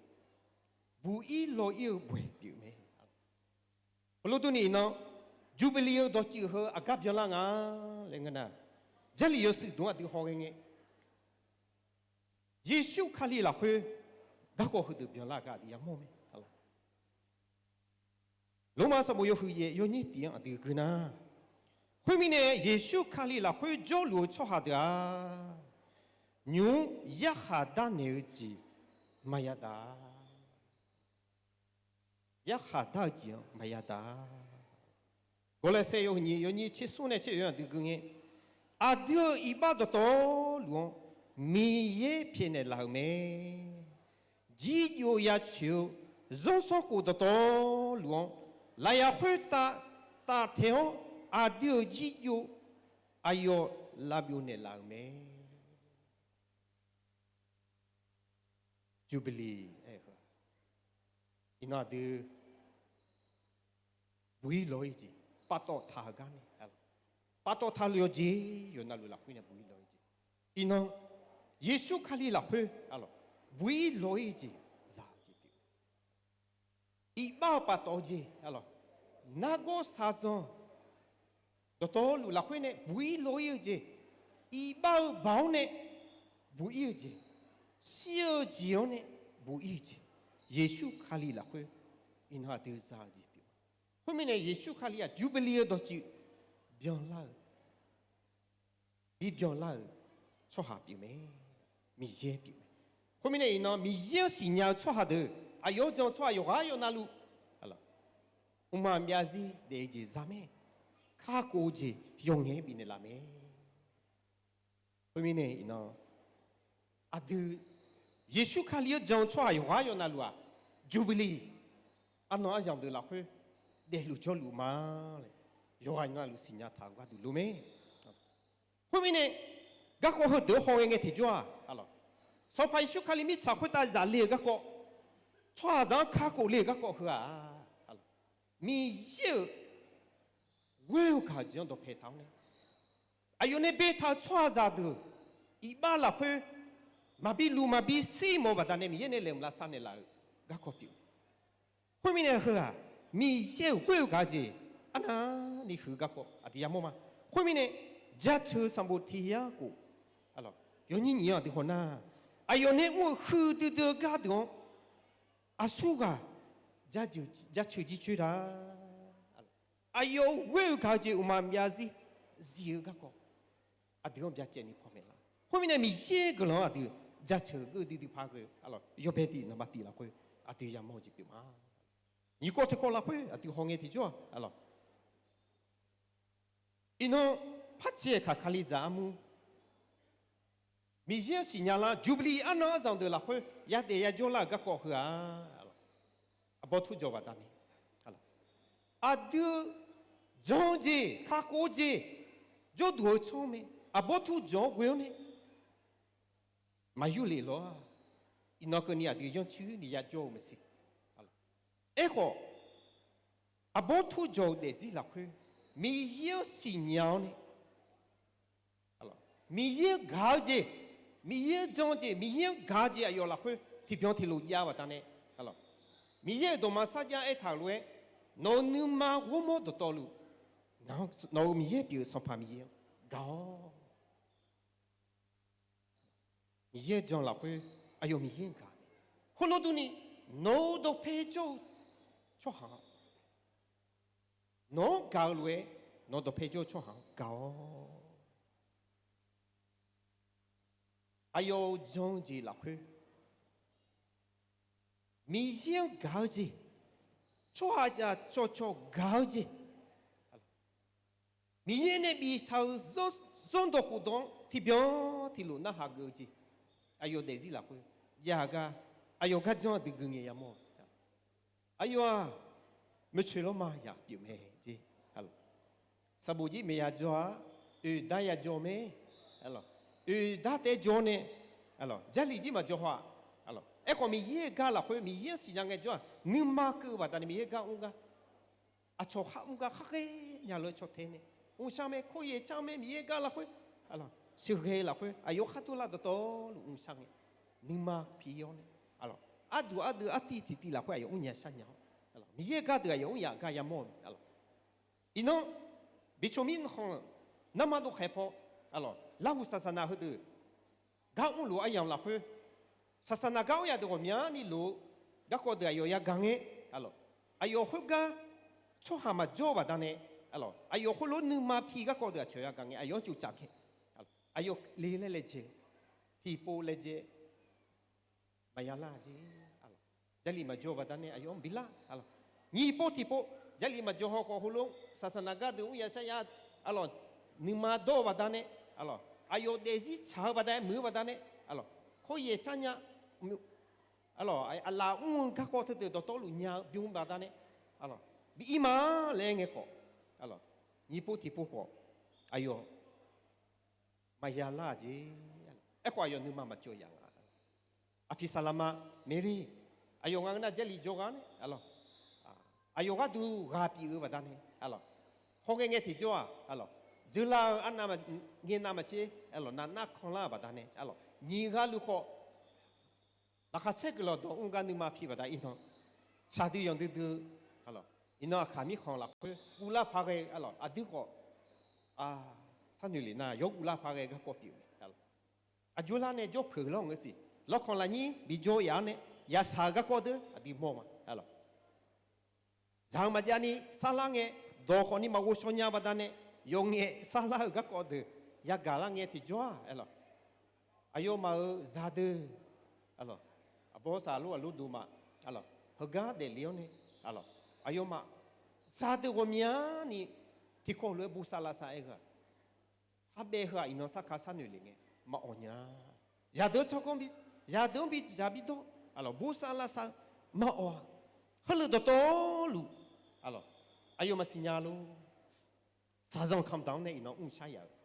buq ir law ir-eu baw-aer pyeuf mae. Heulof durni iqnan, Jubilee-eu dawqtsuif heu aqgar byanlar nga laer ngeur nar, Jarlif yawshuif dmq aqdui hawghae ngae, Yeqsur Kali lafkhoer garkawv heudeuq byanlar gar aqdui yamawr mae. Lormav sanqbof yawhuiq yaef yawnyir tiq-anr aqdui gui nar, khoermirnae Yeqsur Kali lafkhoer jawrluf-eu tsawrhaq deuq-aq, nymq-mr yarkhaq darnaeq-eu jeq maqya daq. Yarkhaq dar-eu jeq-anr maqya daq. Gawrlaeqsae yawhuiq nyiq yawnyir tser smr nae tser oeq-anr aqdui gui ngae, aqdui-euq iqbax dawqtawvluf-anr Miqyaer pyaeqnaeq laf-euq mae. Jirjov ya coeq-eu zanrsanrkhof dawqtawvluf-anr lafyaq khoertav taftaeq-awr aqdui-euq jirjov aqyawf lavbyov naeqlaf-euq mae. Jubilee aer-eu heu-aq, iqnan aqdui buq ir law ir-eu jeq paftawf taq-eu gar mae. Paftawf taqluf yawqjeq yawqnavluf lafkhoer nae buq ir law ir-eu jeq, iqnan Yeqsur Kali lafkhoer arlawq, buq ir law ir-eu jeq za-eu jeq pyeuf. Iqbax-eu paftawf-eu jeq arlawq, nargawr shaqzanq dawqtawvluf lafkhoer nae buq ir law ir-eu jeq, iqbax-eu baoq-anr nae buq ir-eu jeq, shir-eu jeq-anr nae buq ir-eu jeq, Yeqsur Kali lafkhoer iqnan aqdui za-eu jeq pyeuf. Khoermirnae Yeqsur Kali-aq Jubilee-eu dawqtsuif byanlar-eu, bibyan lar-euq tsawrhaq pyeuf mae. Miqyaer pyeuf mae. Khoermirnae iqnan Miqyaer-anr siqnya-eu tsawrhaq deuq, aqyawf-anr jan-eu tsawrhaq yawqghaq yawqnavluf mqmaq maqbyav zarzir daef-eu jeq za mae. Kakhof-eu jeq yawqngaef-aer bifnaeq laf mae. Khoermirnae iqnan aqdui Yeqsur Kali-anr jan-eu tsawrhaq yawqghaq yawqnavluf-aq, Jubilee arnan aryamq deuq lafkhoer daefluf jawrluf ma laer yawqghaq navluf siqnya taq-eu gharduq lof mae. Khoermirnae garkawv heudeuq-anr hawghae ngae tiqjawr-aq, Sanqpaq Yeqsur Kali mirtsaq khoertav zaf le-euq garkawv, tsawrhaqzaq-anr kakhof le-euq garkawv heu-aq, Miqyaer-euq ghoer-eu gaq-eu jeq-anr dawqpae taq-awr nae, aqyawf nae baetaq-eu tsawrhaqzaq deuq iqbax lafkhoer maqbi luq maqbi shir mawf-eu baqdanae Miqyaer nae laeqhmq lavsav naeqlaf-euq garkawv pyeuf. Khoermirnae heu-aq, Miqyaer-euq ghoer-eu gaq-eu jeq arnavni huiq-eu garkawv aqdui yamawr ma. Khoermirnae jaceuq-eu sanqbof tiq yar khof yawnyir nyiq-anr aqdui hawnar, aqyawf nae mr-eu huiqdui dui-eu gardeuq-anr aqsurghaq jaceuq jircoer da. Aqyawf ghoer-eu gaq-eu jeq mqmaq maqbyav zarzir zif-eu garkawv, aqdui-anr byacaevni panmaeq lar. Khoermirnae Miqyaer guiqlanq-anr aqdui jaceuq geuv duidui paq-aer ghae-eu, arlawq, yawbae diq naqma tiq lafkhoer aqdui yamawr-eu jeq pyeuf ma. Nyiq kawv teq kawv lafkhoer aqdui hawngae tiqjawr-aq, arlawq, iqnan parcaeq kaq Kalizaq armur, Miqyaer-anr siqnya lar Jubilee arnan arzanq deuq lafkhoer yadaef yajawr lar-euq garkawv heu-aq, aqbawr turjawq baqdanae, aqdui jan-eu jeq, kakhof-eu jeq, jawrduq-eu tsanr mae, aqbawr turjawq-anr ghoe-awr nae maqyur lef lawr-aq, iqnan keuvni aqdui yanrcuir ni yajawr-eu maqsiq. Aerkhawf, aqbawr turjawq-eu daefzir lafkhoer Miqyaer-anr siqnya-awr nae, Miqyaer-anr gaq-eu jeq, Miqyaer-anr jan-eu jeq, Miqyaer-anr gaq-eu jeq aqyawf lafkhoer tiqbyan tiqlof jav-eu baqdanae, Miqyaer-euq dawqma sarjax aertaq-euq lof-aer, nawq-euq nuima ghawrmawr dawqtawvluf, nawq-euq Miqyaer pyeuf-eu Sanqpaq Miqyaer-anr gaq-awr. Miqyaer-anr jan lafkhoer aqyawf Miqyaer-anr gaq mae. Khoerlof durni, nawq-euq dawqpae jawr-eu tsawrhaq-anr, nawq-anr gaq-eu lof-aer, nawq-euq dawqpae jawr-eu tsawrhaq-anr gaq-awr. Aqyawf-euq jan-eu jeq lafkhoer Miqyaer-anr gaq-eu jeq, tsawrhaqzaq cawqcawq gaq-eu jeq, Miqyaer nae biftaq-euq zanrdawq khofdawq-anr tiqbyan tiqlof narhaq geuf-eu jeq, aqyawf daefzir lafkhoer jav-eu gar, aqyawf gar janr aqdui gui ngae yamawr-eu, aqyawf-aq, maeqtsoeq lawrma yaq pyeuf mae jeq. Sanqbof jir maeq yajawr-a, oeqdar yajawr mae. Oeqdar taef-aer jawr-awr nae, jarlif jir maqjawr haw-aq. Aerkhawf, Miqyaer-euq gar lafkhoer Miqyaer-anr siqnya ngaejawr-aq, nuima keuv-eu baqdanae Miqyaer gar mr gar, aqcawq khar mr gar khar ghae nya lof-aer caw tae nae mrshar mae, kawryaeq car mae, Miqyaer gar lafkhoer, sheuqghae lafkhoer aqyawf khar turlar dawqtawvluf mrshar ngae, nuima pi-awr nae, arduq ardeuv artiv tiqtiv lafkhoer aqyawf mrnya sharnya-awr, Miqyaer gar deuq aqyawf mr yaf gar yamawr-eu mae. Iqnan, biqcoq mirkhanq-euq narma dovkhaeq paw, larhu saqsaqnaq heudeuq gar mrluf-eu aryamq lafkhoer, saqsaqnaq gar mr yaf deuq ghawqmyani lof-eu garkawv deuq aqyawf yagaq ngae, aqyawf khoergar tsawrhaq maqjawr-eu baqdanae, aqyawf khoerlof nuima pi garkawv deuq aqcawq yagaq ngae, aqyawf-anr tsovtsaf ngae, aqyawf le laer laejae, tiqpov laejae, maqya lar jeq. Jarlif maqjawr-eu baqdanae aqyawf-anr bilar. Nyiq pov tiqpov jarlif maqjawr haw khawf heulof saqsaqnaq gar deuq mr yaf shar yaf, arlawq, nuima dawr-eu baqdanae, arlawq, aqyawf daefzir tsaq-eu baqdanae, muiq-eu baqdanae, arlawq, kawryaeq car nya, arlawq, aqlaf mr-eu garkawv teudeuq dawqtawvluf nya-eu bym baqdanae, arlawq, bi ir ma laer ngae khawf, arlawq, nyiq pov tiqpov khawf, aqyawf maqya lar-aq jeq. Aerkhawf, aqyawf nuima maqcawv yaf nga. Aqpiq saqlaqma Meri, aqyawf ngaq-eu nar jarlif jawrghaq nae, arlawq, aqyawf gharduq ghaq pyeuf-eu baqdanae, arlawq, hawghae ngae tiqjawr-aq, arlawq, dzeurlar-eu arnav ngae navmaqtser, arlawq, navnar kanlar-euq baqdanae, arlawq, nyiq ghaq luf khawf, laqkhaq caer guiqlanq dawq mr gar nuima pi baqda iqnan, shaqdui yanqdui dui-eu, arlawq, iqnan aqkaq mirkhanq lafkhoer guvlar paq ghae, arlawq, aqdui khawf, sharnoeq lef nar yawguvlar paq ghae garkawv pyeuf mae, arlawq. Aqjox lar nae jawr peuq lawr ngeur siq. Lawrkhanq lafnyir bijawr yaf-anr nae yashaq-eu garkawv deuq aqdui mawr ma, arlawq. Dzaq-eu maqjavni sarlar ngae, dawq khawfni maqghov shaw nya baqdanae, yawf ngaef sarlar-euq garkawv deuq yagaq lar ngae tiqjawr-aq, arlawq, aqyawfmaf-euq zaqdeuq, arlawq, aqbawr saqlor aqlor doma, arlawq, heugar daefle-awr nae, arlawq, aqyawfmaf zaqdeuq ghawqmyani tiqkawv lof-aer bosav lavsav aer-eu-aq, kharbaev heu-aq iqnan sarkar sharnoeq lef ngae maqawq nya. Zaqdeuq-anr tsawrganr bi, zaqdeuq-anr bi dzaq bi dawr, arlawq, bosav lavsav maqawq-a. Heulof dawqtawvluf, arlawq, aqyawfmaf siqnya lor. Shaqzanq kamqdaq-anr nae iqnan mrshar yaf-eu,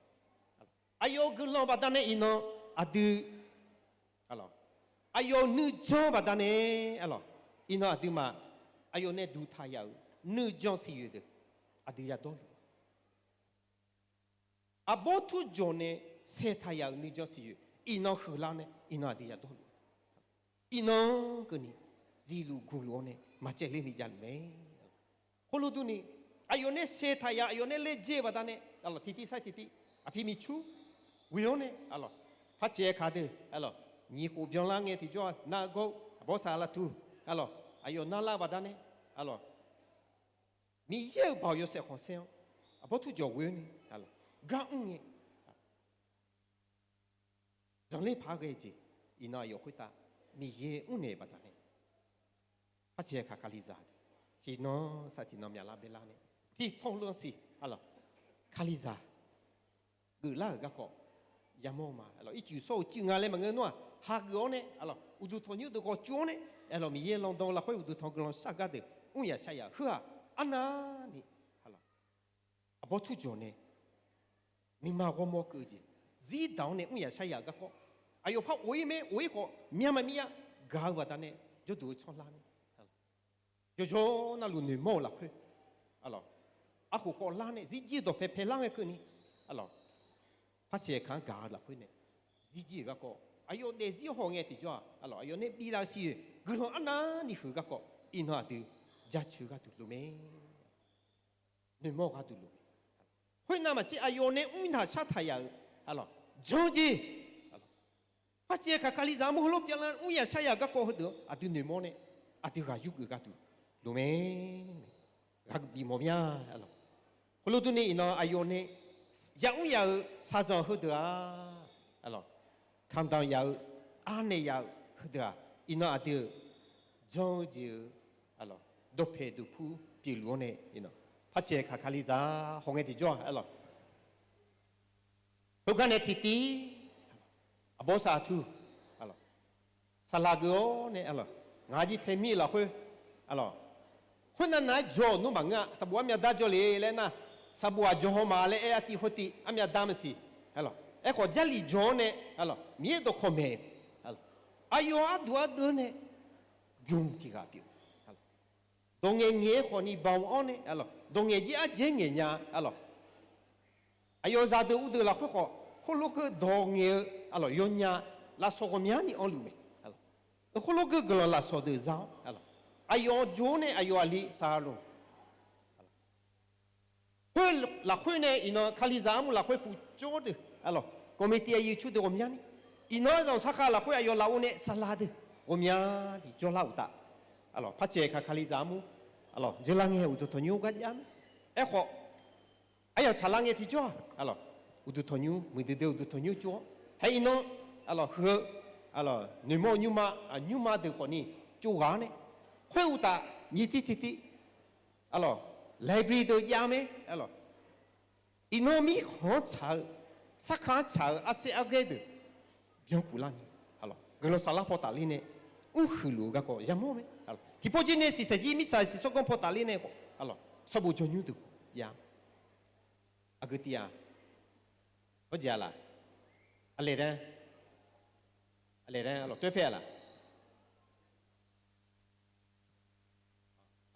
aqyawf-euq guiqlanq baqdanae iqnan aqdui, arlawq, aqyawf-euq nuijan baqdanae, arlawq, iqnan aqduimaf aqyawf nae duqtaq yaf-euq nuijan siqyoeq deuq aqdui yadawr luf-a. Aqbawr turjawq nae saeqtaq yaf-euq nuijan siqyoeq iqnan heular nae iqnan aqdui yadawr luf-a. Iqnan keuvni zifluf guqluf-awr nae maqcaevler ni javluf mae. Khoerlof durni, aqyawf nae saeqtaq yaf, aqyawf nae laejae-eu baqdanae, arlawq, tiqtiv sar tiqtiv, aqpir miqcur ghoe-awr nae, arlawq, parcaeq kaq deuq, arlawq, nyiq khof byanlar ngae tiqjawr-aq nar-eu gawr-eu aqbawr saqlatuq, arlawq, aqyawf narlar-eu baqdanae, arlawq, Miqyaer-euq baoq yawshaef khanqsaer-anr aqbawr turjawq ghoe-awr nae, arlawq, gar mr ngae, Zanqler paq-aer ghae-eu jeq, iqnan aqyawf khoertav Miqyaer mrnaeq baqdanae, parcaeq kaq Kalizaq tiqnan saq tiqnan myaqlar baelar nae, tiqpanq lanqsiq, aqlawq, Kalizaq geuflar-euq garkawv yamawr ma. Aqlawq, ircuf sawr-eu cuiv nga laer maqngeur nar-aq, hageuf-awr nae, aqlawq, uqduq tanqnymr deuq khawf cuf-awr nae, aqlawq, Miqyaer landan lafkhoer uqduq tanq guiqlanq shar gar deuq mr yaf shar yaf heu-aq, arnavni, aqlawq, aqbawr turjawq nae nuima ghawrmawr keuv-eu jeq, zir daq-awr nae mr yaf shar yaf-eu garkawv, aqyawf par of-ir mae, of-ir khawf myav maqmir-a, gaq-eu baqdanae jawrduq-eu tsanr lar nae, yawqjawr navluf noeqmawr-eu lafkhoer, aqlawq, arkhof khawf lar nae zirjir-eu dawqpae pae lar ngae keuvni, aqlawq, parcaeq kaq-anr gaq-eu lafkhoer nae zirjir-euq garkawv, aqyawf daefzir hawngae tiqjawr-aq, aqlawq, aqyawf nae biflaf-eu siq-eu guiqlanq arnavni huiq-eu garkawv, iqnan aqdui jaceuq gharduq lof mae. Noeqmawr gharduq lof mae. Khoernav maqtser aqyawf nae mr taq shar taq yaf-euq, aqlawq, janr jeq, parcaeq kaq Kalizaq armur heulof pyav lar mr yaf shar yaf garkawv heudeuq-anr aqdui noeqmawr nae, aqdui ghaq yurgeuf gharduq lof mae. Ghaq bif mawf mya, aqlawq. Khoerlof durni iqnan aqyawf nae yamr yaf-euq shaqzanq heudeuq-aq, aqlawq, kamqdanq yaf-eu, arnaeq yaf-eu heudeuq-aq, iqnan aqdui-euq janr-eu jeq-eu, aqlawq, dawqpae duqpur pyeufluf-awr nae, parcaeq kaq Kalizaq hawngae tiqjawr-aq, aqlawq, heugar nae tiqtiv, aqbawr saqtuq, aqlawq, saqlaq geuf-awr nae, aqlawq, ngaq-anr jir tae mir-eu lafkhoer, aqlawq, khoernav nav-aer jawr-awq nmr maqngeur-a, sanqbof armyav dar jawr le laer nar, sanqbof aqjawq haw ma laer aer artiv khoertiv armyav dar maqsiq, aqlawq, aerkhawf Jarlif jawr-awr nae, aqlawq, Miqyaer dawqkawq maeq, aqlawq, aqyawf arduq ardeuv-awr nae bymq tiq ghaq pyeuf. Dawq ngaeq ngaeq-aer khawf ni baoq-awr nae, aqlawq, dawq ngaeq jir ardzaer ngaeq nya, aqlawq, aqyawf zaqdeuq uvdeuq lafkhoer khawf, khoerlof keuv dawq ngaeq-eu, aqlawq, yawnya lafsawq ghawqmyani anrluf mae. Khoerlof keuv guiqlanq lafsawq deuq za-awr, aqlawq, aqyawf jawr-awr nae aqyawf aqli saqlaq loq. Khoer lafkhoer nae iqnan Kalizaq armur lafkhoer puq jawr deuq, aqlawq, committee aqyuif cu deuq ghawqmyani, iqnan zanq sarkhav lafkhoer aqyawf lafov nae saqlaq deuq ghawqmyani jawrlar uqtaf, aqlawq, parcaeq kaq Kalizaq armur, aqlawq, jeurlar ngae uqduq tanqnymr gar jav mae. Aerkhawf, aryamq tsaqlar ngae tiqjawr-aq, aqlawq, uqduq tanqnymr muiqdui dui uqduq tanqnymr cov-awr, haer iqnan, aqlawq, heu-eu, aqlawq, noeqmawr-eu nymrma, nymrma deuq khawf ni cov ghaq-awr nae, khoer uqtaf nyiq tiv tiqtiv, aqlawq, library deuq jav mae, aqlawq, iqnan mirkhanq-anr tsaq-eu, sarkar-anr tsaq-eu arsaer arghaer deuq byankuf larni, aqlawq, guiqlanq saflar paw tafler nae mrhuiq luf-eu garkawv yamawr mae. Tiqpawf jir nae siqsaeq jir mirtsaq siqsawr ganr paw tafler nae khawf, aqlawq, sanqbof jawrnymr deuq khawf ya. Aqgeu tiv-aq, hawr jeq-a laq, aqlaeq danr, aqlaeq danr, aqlawq, toer pae-a laq.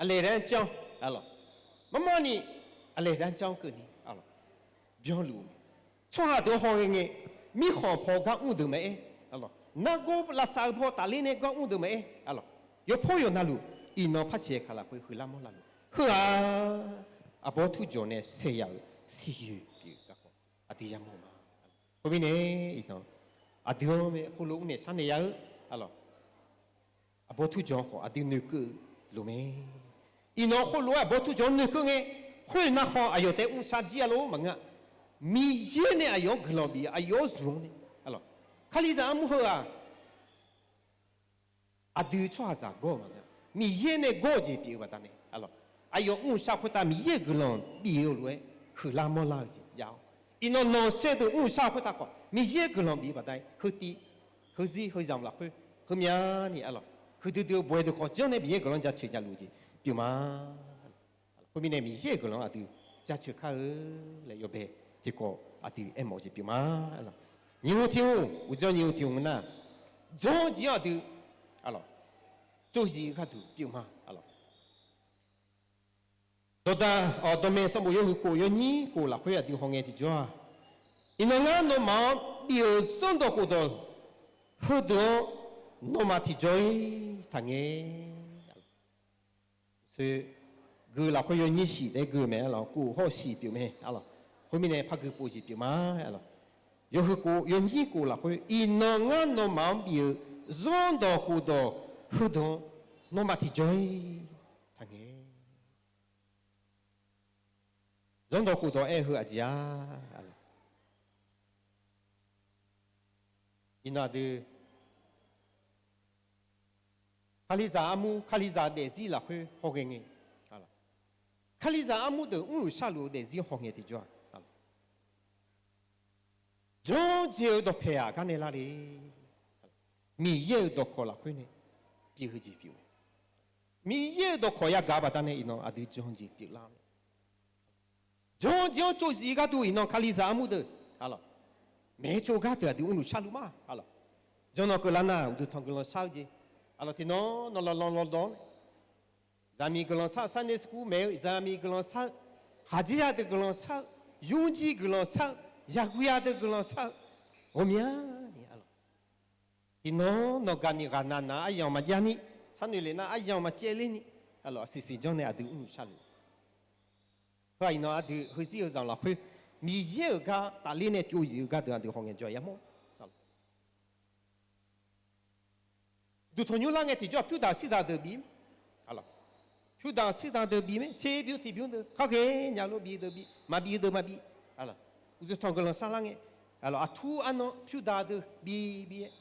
Aqlaeq danr janr, aqlawq, marmar ni, aqlaeq danr janr keuvni, aqlawq, byanluf-eu mae. Tsawrhaq deuq haw ghae ngae, mirkhanq paw gar mr deuq maqaer, aqlawq, nargawr lavsav-eu paw tafler nae gar mr deuq maqaer, aqlawq, yawpawr yawqnavluf, iqnan parcaeq kaq lafkhoer huiqlar manrlar luf, heu-aq, aqbawr turjawq nae saeq yaf-euq siqyoeq pyeuf-eu garkawv aqdui yamawr-eu ma. Khoermirnae, iqnan aqdui-anr mae khoerlof-aer naeq sharnaeq ya-eu, aqlawq, aqbawr turjawq-anr khawf aqdui noeqkeuv-eu lof mae. Iqnan khoerlof-aer aqbawr turjawq-anr noeqkeuv ngae, khoer narkhan aqyawf taef mrshar jir-a lor maqngeur-a. Miqyaer nae aqyawf-anr guiqlanq bif-eu aqyawf-anr zmq-anr nae, aqlawq, Kalizaq armur heu-aq, aqdui tsawrhaqzaq gawr-eu maqngeur-a. Miqyaer nae gawr-eu jeq pyeuf-eu baqdanae, aqlawq, aqyawf mrshar khoertav Miqyaer-euq guiqlanq bif-eu lof-aer huiqlar manrlar-eu jeq jav-awr, iqnan nanqsaer deuq mrshar khoertav khawf Miqyaer-euq guiqlanq bif-eu baqdanae, heutiv, heuzir heuzanq lafkhoer, heumyani, aqlawq, huiqdui dui-eu baw-aer deuq khawf janr nae Miqyaer-euq guiqlanq jaceuq javluf-eu jeq pyeuf ma. Khoermirnae Miqyaer-euq guiqlanq aqdui jaceuq kar-eu laer yawbae tiqkawv aqdui aermawf-eu jeq pyeuf ma. Nyiq hmq tiq hmq uqdzan nyiq hmq tiq hmq nar, jawr-eu jeq-anr aqdui, aqlawq, tsovzif-eu gharduq pyeuf ma, aqlawq. Dawqdaq, dawqmaeq sanqbof yawhuiq kof yawnyir kof lafkhoer aqdui hawngae tiqjawr-aq, iqnan ngar nawmaf-anr bif-euq zanrdawq khofdawq heudeuq-anr nawmaf tiqjawr-ir taqngae. Gui lafkhoer yawnyir shif laer gui-eu mae, aqlawq, kof hawr-eu shif pyeuf mae, aqlawq. Khoermirnae par gui pov jeq pyeuf ma, aqlawq. Yawhuiq kof yawnyir kof lafkhoer iqnan ngar nawmaf-anr bif-eu zanrdawq khofdawq heudeuq-anr nawmaf tiqjawr-ir taqngae. Zanrdawq khofdawq aer-eu heu aqjeq-a, aqlawq. Iqnan aqdui Kalizaq armur, Kalizaq daefzir lafkhoer hawghae ngae, Kalizaq armur deuq mrluf sharluf-eu daefzir hawghae tiqjawr-aq, janrjeq-eu dawqpaeq-aq gar nae lar le. Miqyaer-euq dawqkawq lafkhoer nae pyeuf-eu jeq pyeuf-eu, Miqyaer-euq dawqkawq yagaq baqdanae iqnan aqdui janrjeq pyeuflar-awr nae, janrjeq-anr tsovzif gharduq iqnan Kalizaq armur deuq, maeq-aer tsov gar deuq aqdui mrluf sharluf ma. Jawrnan keuvlar nar uqduq tanq guiqlanq shar-eu jeq, tiqnan nawq lawqlanq lawqlanq-anr nae zaqmiq guiqlanq shar-eu, sarner skur maeq-eu zaqmiq guiqlanq shar-eu, khaqdzerzaq deuq guiqlanq shar-eu, yurjir guiqlanq shar-eu, yaqguiq ya deuq guiqlanq shar-eu, ghawqmyani, tiqnan nawqgaq ni ghaqnaq naq-eu aryamq maqjav ni, sharnoeq lef nar aryamq maqcaevler ni, aqsiq siq janr nae aqdui mrluf sharluf. Heu-aq iqnan aqdui heuzir heuzanq lafkhoer Miqyaer-euq gar tafler nae tsovzif-eu gardeuq aqdui hawghae jawr-aq yamawr. Uqduq tanqnymr lar ngae tiqjawr-aq pyurdaq shirdzaq deuq bif-ir mae. Pyurdaq shirdzaq deuq bif mae, tserbymr tiqbymr deuq khar ghae nya lof bif deuq bif, maqbif deuq maqbif. Uqduq tanq guiqlanq sharlar ngae, aqtur arnan pyurdaq deuq bif bif-aer,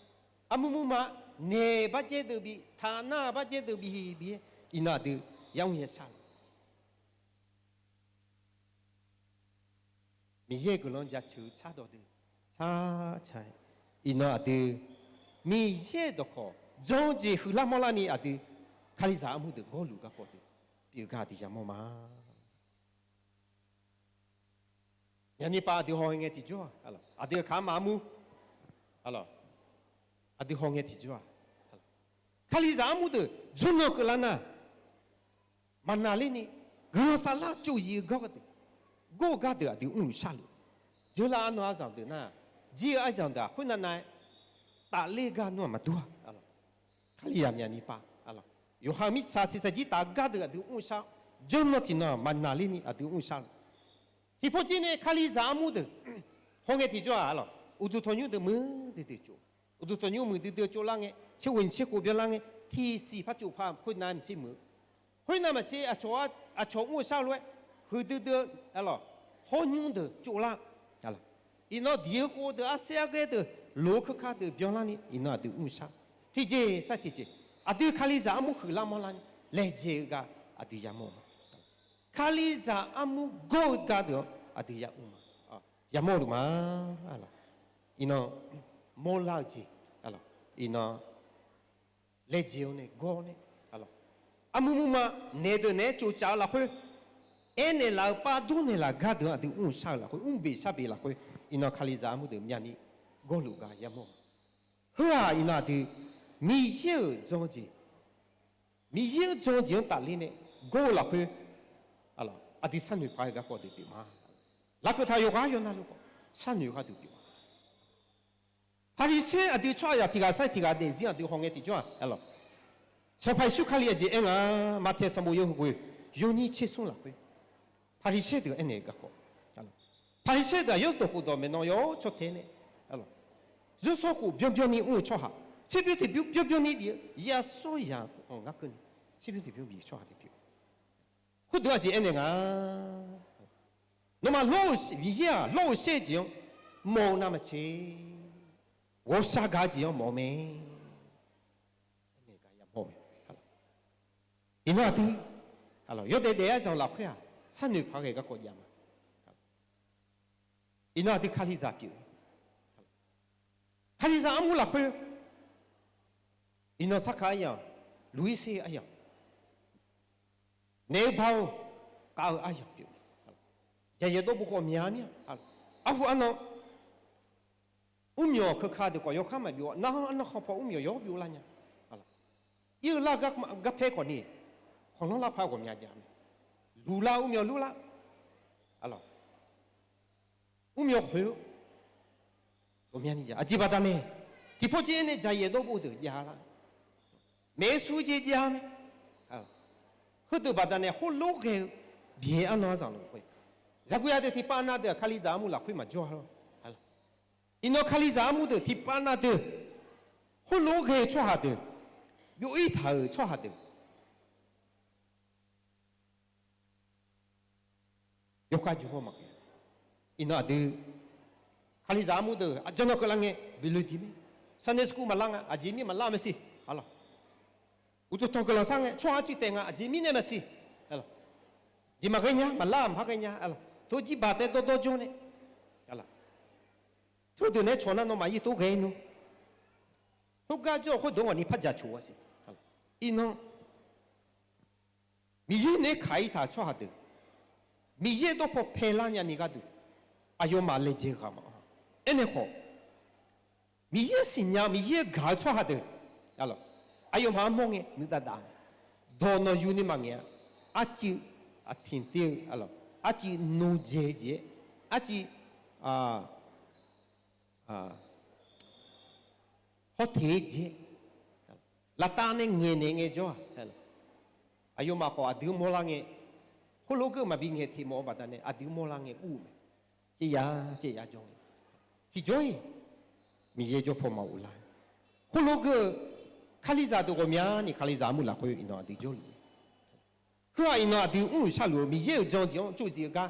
armur murma naeq barjaer deuq bif, taqnar barjaer deuq bif bif-aer, iqnan aqdui yamr yashar-eu Miqyaer guiqlanq jaceuq-eu cardawq deuq car car-aer, iqnan aqdui Miqyaer-euq dawqkawq janrjeq huiqlar mawrlarni aqdui Kalizaq armur deuq gawrluf garkawv deuq pyeuf gar aqdui yamawr ma. Myaqnipav aqdui hawghae ngae tiqjawr-aq, aqdui kaqmaf armur, aqdui hawghae tiqjawr-aq, Kalizaq armur deuq jawrnan keuvlar nar, maqnaqlerni guiqlanq saflar tsovzif-eu gawr gardeuq, gawr-eu gardeuq aqdui mrluf sharluf. Jeurlar arnan aryamq deuq nar, jir-eu aryamq deuq-aq khoernav nav-aer tafler gar nar-aq maqdur-a. Kalizaq myaqnipav, yawqha-eu mirtsaq siqsaq jir taf-eu gardeuq aqdui mrluf shar, jawrnan tiqnan-aq maqnaqlerni aqdui mrluf sharluf. Tiqpawf jir nae Kalizaq armur deuq hawghae tiqjawr-aq, uqduq tanqnymr deuq muiqdui deuq tsov, uqduq tanqnymr muiqdui deuq tsovlar ngae, tser ghoeq tser khof byanlar ngae, tiqsiq par tsov par khoernav maqtser muiq-eu. Khoernav maqtser aqcawq mr-eu shar lof-aer, huiqdui dui-eu hawrnymr deuq tsovlar. Iqnan diq-eu khov deuq, arsaer arghaer deuq, loq-eu keukar deuq byanlarni iqnan aqdui mrluf shar. Tiqjeq sar tiqjeq, aqdui Kalizaq armur huiqlar mawrlarni laejae-eu gar aqdui yamawr-eu ma. Kalizaq armur gawr-eu gardeuq-anr aqdui yamawr-eu ma. Yamawr-eu ma. Iqnan mawrlar-eu jeq, iqnan laejae-awr nae gawr nae, armur murma naeq deuq naeq-aer tsoftsaf-eu lafkhoer, aernaeq laf-eu pav dur naeq laf gardeuq-anr aqdui mrluf shar-eu lafkhoer, mrbeq sharbeq lafkhoer, iqnan Kalizaq armur deuq myavni gawrluf gar yamawr-eu ma. Heu-aq iqnan aqdui Miqyaer-euq jan-eu jeq, Miqyaer-anr jan-eu jeq-anr tafler nae gawr-eu lafkhoer, aqdui sharnoeq paq-aer garkawv deuq pyeuf ma. Lafkeuv taq yawqghaq yawqnav luf khawf sharnoeq gharduq pyeuf ma. Paqliqsaer aqdui tsawrhaq yaq tiq ghaq sar-iq tiq ghaq daefzir aqdui hawghae tiqjawr-aq, Sanqpaq Yeqsur Kali-aq jeq aer nga, Maqtaeq sanqbof yawhuiq ghoeq yawnyir tser smr lafkhoer, Paqliqsaer deuq aernaeq-eu garkawv, Paqliqsaer deuq aqyawf dawqkhof dawq maeqnan yawr caw tae nae, zanrsanrkhof byanbyanni mr-eu tsawrhaq, tserbymr tiqbymr byanbyanni bif-eu, yasawr yaq-anr ngar keuvni tserbymr tiqbymr bif-eu tsawrhaq deuq pyeuf. Khoerdeuq aqjeq aernaeq nga, nawmaf lawr-eu Miqyaer-aq lawr-eu shaer-eu jeq-anr mawf-eu navmaqtser, ghawqshaq gaq-eu jeq-anr mawf-eu mae. Aernaeq gar yamawr-eu mae. Iqnan aqdui yawdaef daef-aer zanq lafkhoer-aq, sharnoeq paq ghae garkawv jav ma. Iqnan aqdui Kalizaq pyeuf, Kalizaq armur lafkhoer, iqnan sarkaq aryamq, luq-ir ser-eu aryamq, naeq-eu bar-eu, khav-eu aryamq pyeuf, jaqyaef dawrbuv khawf mya mir-a. Arhu arnan, mrmyawq keuka deuq khawf yawkar maqbyov-a, nar arnan khanqpaw mrmyawq yawr byovlar nya. Ir-eu lar garpaer khawf ni, khanqlanr lar paq ghawqmya jav mae. Luqlar mrmyawq lurlar, mrmyawq khoeq-eu ghawqmyani jav. Aqjeq baqdanae, tiqpawf jir-aer nae jaqyaef dawrbuv deuq javlar, maeq-eu sur jeq jav mae. Heudeuq baqdanae khoerlof ghae-eu byaeq arnan arzanq lafkhoer, zaqguq ya deuq tiqpav nav deuq-aq Kalizaq armur lafkhoer maqjawr-a lawr. Iqnan Kalizaq armur deuq tiqpav nav deuq, khoerlof ghae-eu tsawrhaq deuq, byov-ir taq-euq tsawrhaq deuq, yawkhav juq haw maqghae. Iqnan aqdui Kalizaq armur deuq aqjanr nan keuvlar ngae bi loe diq mae. Sunday school maqlar nga, aqjeq mir maqlar mae siq. Alaq, uqduq tanqguiqlanq sar ngae tsawrhaq arcuiv taef nga, aqjeq mirnae maqsiq. Alaq, jeq maqghae nya, maqlar maqpar ghae nya. Alaq, tawjir baq taef dawrdawr jawr nae. Alaq, teudeuq nae cawq nar nawmaf yir tov ghae nmr. Khoergar jawr-eu khoerdeuq-anr ghawqni par dzaq coq-a siq. Iqnan Miqyaer naeq-aer kaq-ir taq-euq tsawrhaq deuq, Miqyaer dawrpaw paelar nyani gharduq, aqyawfmaf laejae ghaq maqanr. Aernaeq khawf, Miqyaer-anr siqnya-eu Miqyaer-eu gaq-eu tsawrhaq deuq, aqyawfmaf-anr mawr ngae nuidav dav-a. Dawq nawqyu ni maqngaeq-a. Arcuiv aqtiq ter-eu, arcuiv nodzae jeq-aer, arcuiv hawteq-aer jeq-aer, laftav nae ngaeqnaeq ngaejawr-aq, aqyawfmaf khawf aqdui-anr mawrlar ngae, khoerlof geur maqbi ngaeq teq mawf-eu baqdanae aqdui-anr mawrlar ngae guv-eu mae. Caev ya, caev ya jawr ngae, tiqjawr-iq Miqyaer jawrpaw maqghov lar. Khoerlof geur-eu Kalizaq deuq ghawqmyani Kalizaq armur lafkhoer iqnan aqdui jawrluf-eu. Heu-aq iqnan aqdui mrluf sharluf-eu Miqyaer-euq jan jeq-anr tsovzif-eu gar,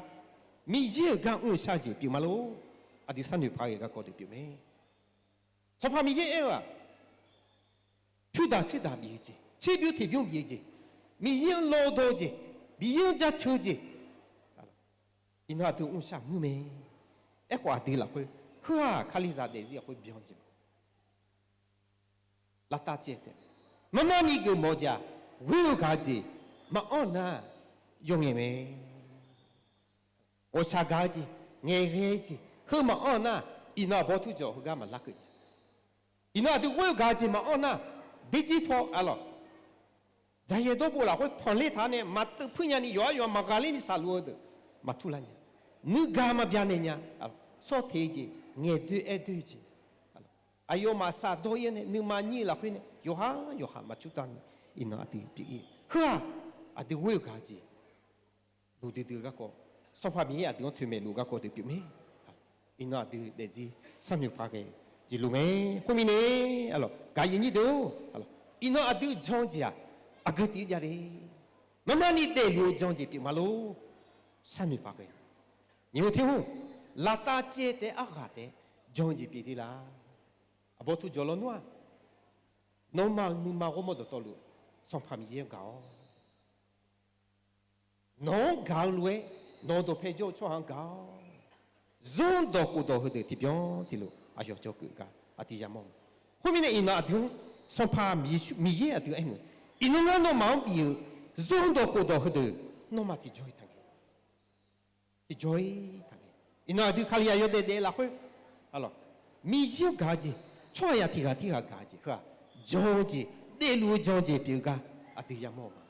Miqyaer-euq gar mrluf shar-eu jeq pyeuf ma lor. Aqdui sharnoeq paq ghae garkawv deuq pyeuf mae. Sanqpaq Miqyaer aer-eu-aq, pyurdaq serdaq bif-eu jeq, tserbymr tiqbymr bif-eu jeq, Miqyaer-anr lawdaw-eu jeq, Miqyaer-anr jaceuq-eu jeq, iqnan aqdui mrluf shar muir mae. Aerkhawf aqdui lafkhoer, heu-aq Kalizaq daefzir lafkhoer byan jeq ma. Lavtav caev taef, marmarni geufmawf-eu jeq-aq, ghoer-eu gaq-eu jeq maqanr nar, yawf ngaeq mae. Ghawqshaq gaq-eu jeq, ngaeqghae-eu jeq heu maqanr nar, iqnan aqbawr turjawq heugar maqlar keuv nya. Iqnan aqdui ghoer-eu gaq-eu jeq maqanr nar, birjir paw, aqlawq, dzaqyaer dawrbof lafkhoer panqler taq-awr nae maqteuf puir nyani yawqhar yawqha maqghaqler ni shaqluf-eu deuq maqtur lar nya. Nuigaq maqbya naeq nya. Sawr teq-eu jeq, ngaeqdoer aerdoer-eu jeq, aqyawfmaf shafdawr-ir-awr nae nuima nyir-eu lafkhoer nae yawqhar yawqha maqcur taq ni, iqnan aqdui pyeuf-ir. Heu-aq aqdui ghoer-eu gaq-eu jeq, luqdui dui-eu garkawv, Sanqpaq Miqyaer aqdui-anr toeqmaeq luf-eu garkawv deuq pyeuf mae. Iqnan aqdui daefzir sharnoeq paq ghae jeq luf mae. Khoermirnae, aqlawq, gaqyuif nyir deuq-or, iqnan aqdui jan-eu jeq-aq, aqgeu tiq-ir jav le. Marmarni daefluf-eu jan-eu jeq pyeuf ma lor. Sharnoeq paq ghae, nyiq heu ter hmr, lavtav caev taef-aer arghaq taef-aer jan-eu jeq pyeuf de la. Aqbawr turjawq lawnmr-aq, nawmaf-euq nuima ghawrmawr dawqtawvluf Sanqpaq Miqyaer-anr gaq-awq. Nawq-anr gaq-eu lof-aer, nawq-eu dawqpae jawr-eu tsawrhaq-anr gaq-awq. Zanrdawq khofdawq heudeuq tiqbyan tiqlof aqyawf jawrgeuf gar aqdui yamawr-eu. Khoermirnae iqnan aqdui-anr Sanqpaq Miqyaer aqdui aernaeq-eu, iqnan ngar nawmaf-anr bif-euq zanrdawq khofdawq heudeuq nawmaf tiqjawr-ir taq ngae. Tiqjawr-ir taq ngae. Iqnan aqdui Kalizaq yawdaef daef lafkhoer, aqlawq, Miqyaer-anr gaq-eu jeq, tsawrhaqzaq tiq ghaq tirghaq gaq-eu jeq heu-aq, jan-eu jeq, daefluf-eu jan-eu jeq pyeuf-eu gar aqdui yamawr-eu ma.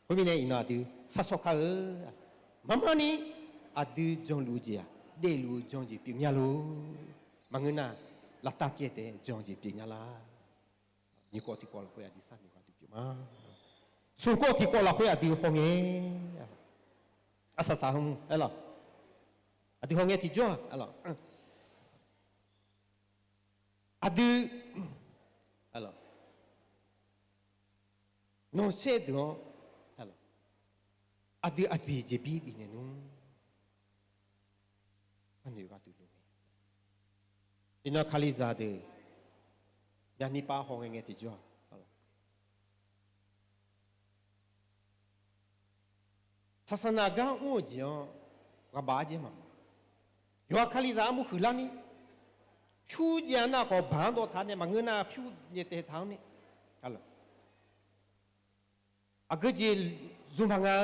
Khoermirnae iqnan aqdui sharshawr kar-eu, marmarni aqdui janluf-eu jeq-aq, daefluf-eu jan-eu jeq pyeuf nya lor. Maqngeur nar, lavtav caev taef-aer jan-eu jeq pyeuf nya lar. Nyiq kawv tiq kawv lafkhoer aqdui sharnoeq gharduq pyeuf ma. Smq kawv tiq kawv lafkhoer aqdui hawngae, aqsaqsaq hmq aerlawq, aqdui hawngae tiqjawr-aq, aqdui nawqsaer deuq-anr aqdui aqbir jeqbir bifnaeq nmr. Sharnoeq gharduq luf-eu, iqnan Kalizaq deuq myavni pav hawngae ngae tiqjawr-aq, saqsaqnaq gar mr-eu jeq-anr ghaqbaq-aer jaer maqma. Yawqha Kalizaq armur huiqlar ni, pyur jaev-a nar khawf baq-anr dawv taq nae maqngeur nar pyur jaev taeq taq-anr nae, aqgeu jeq zmq paq nga.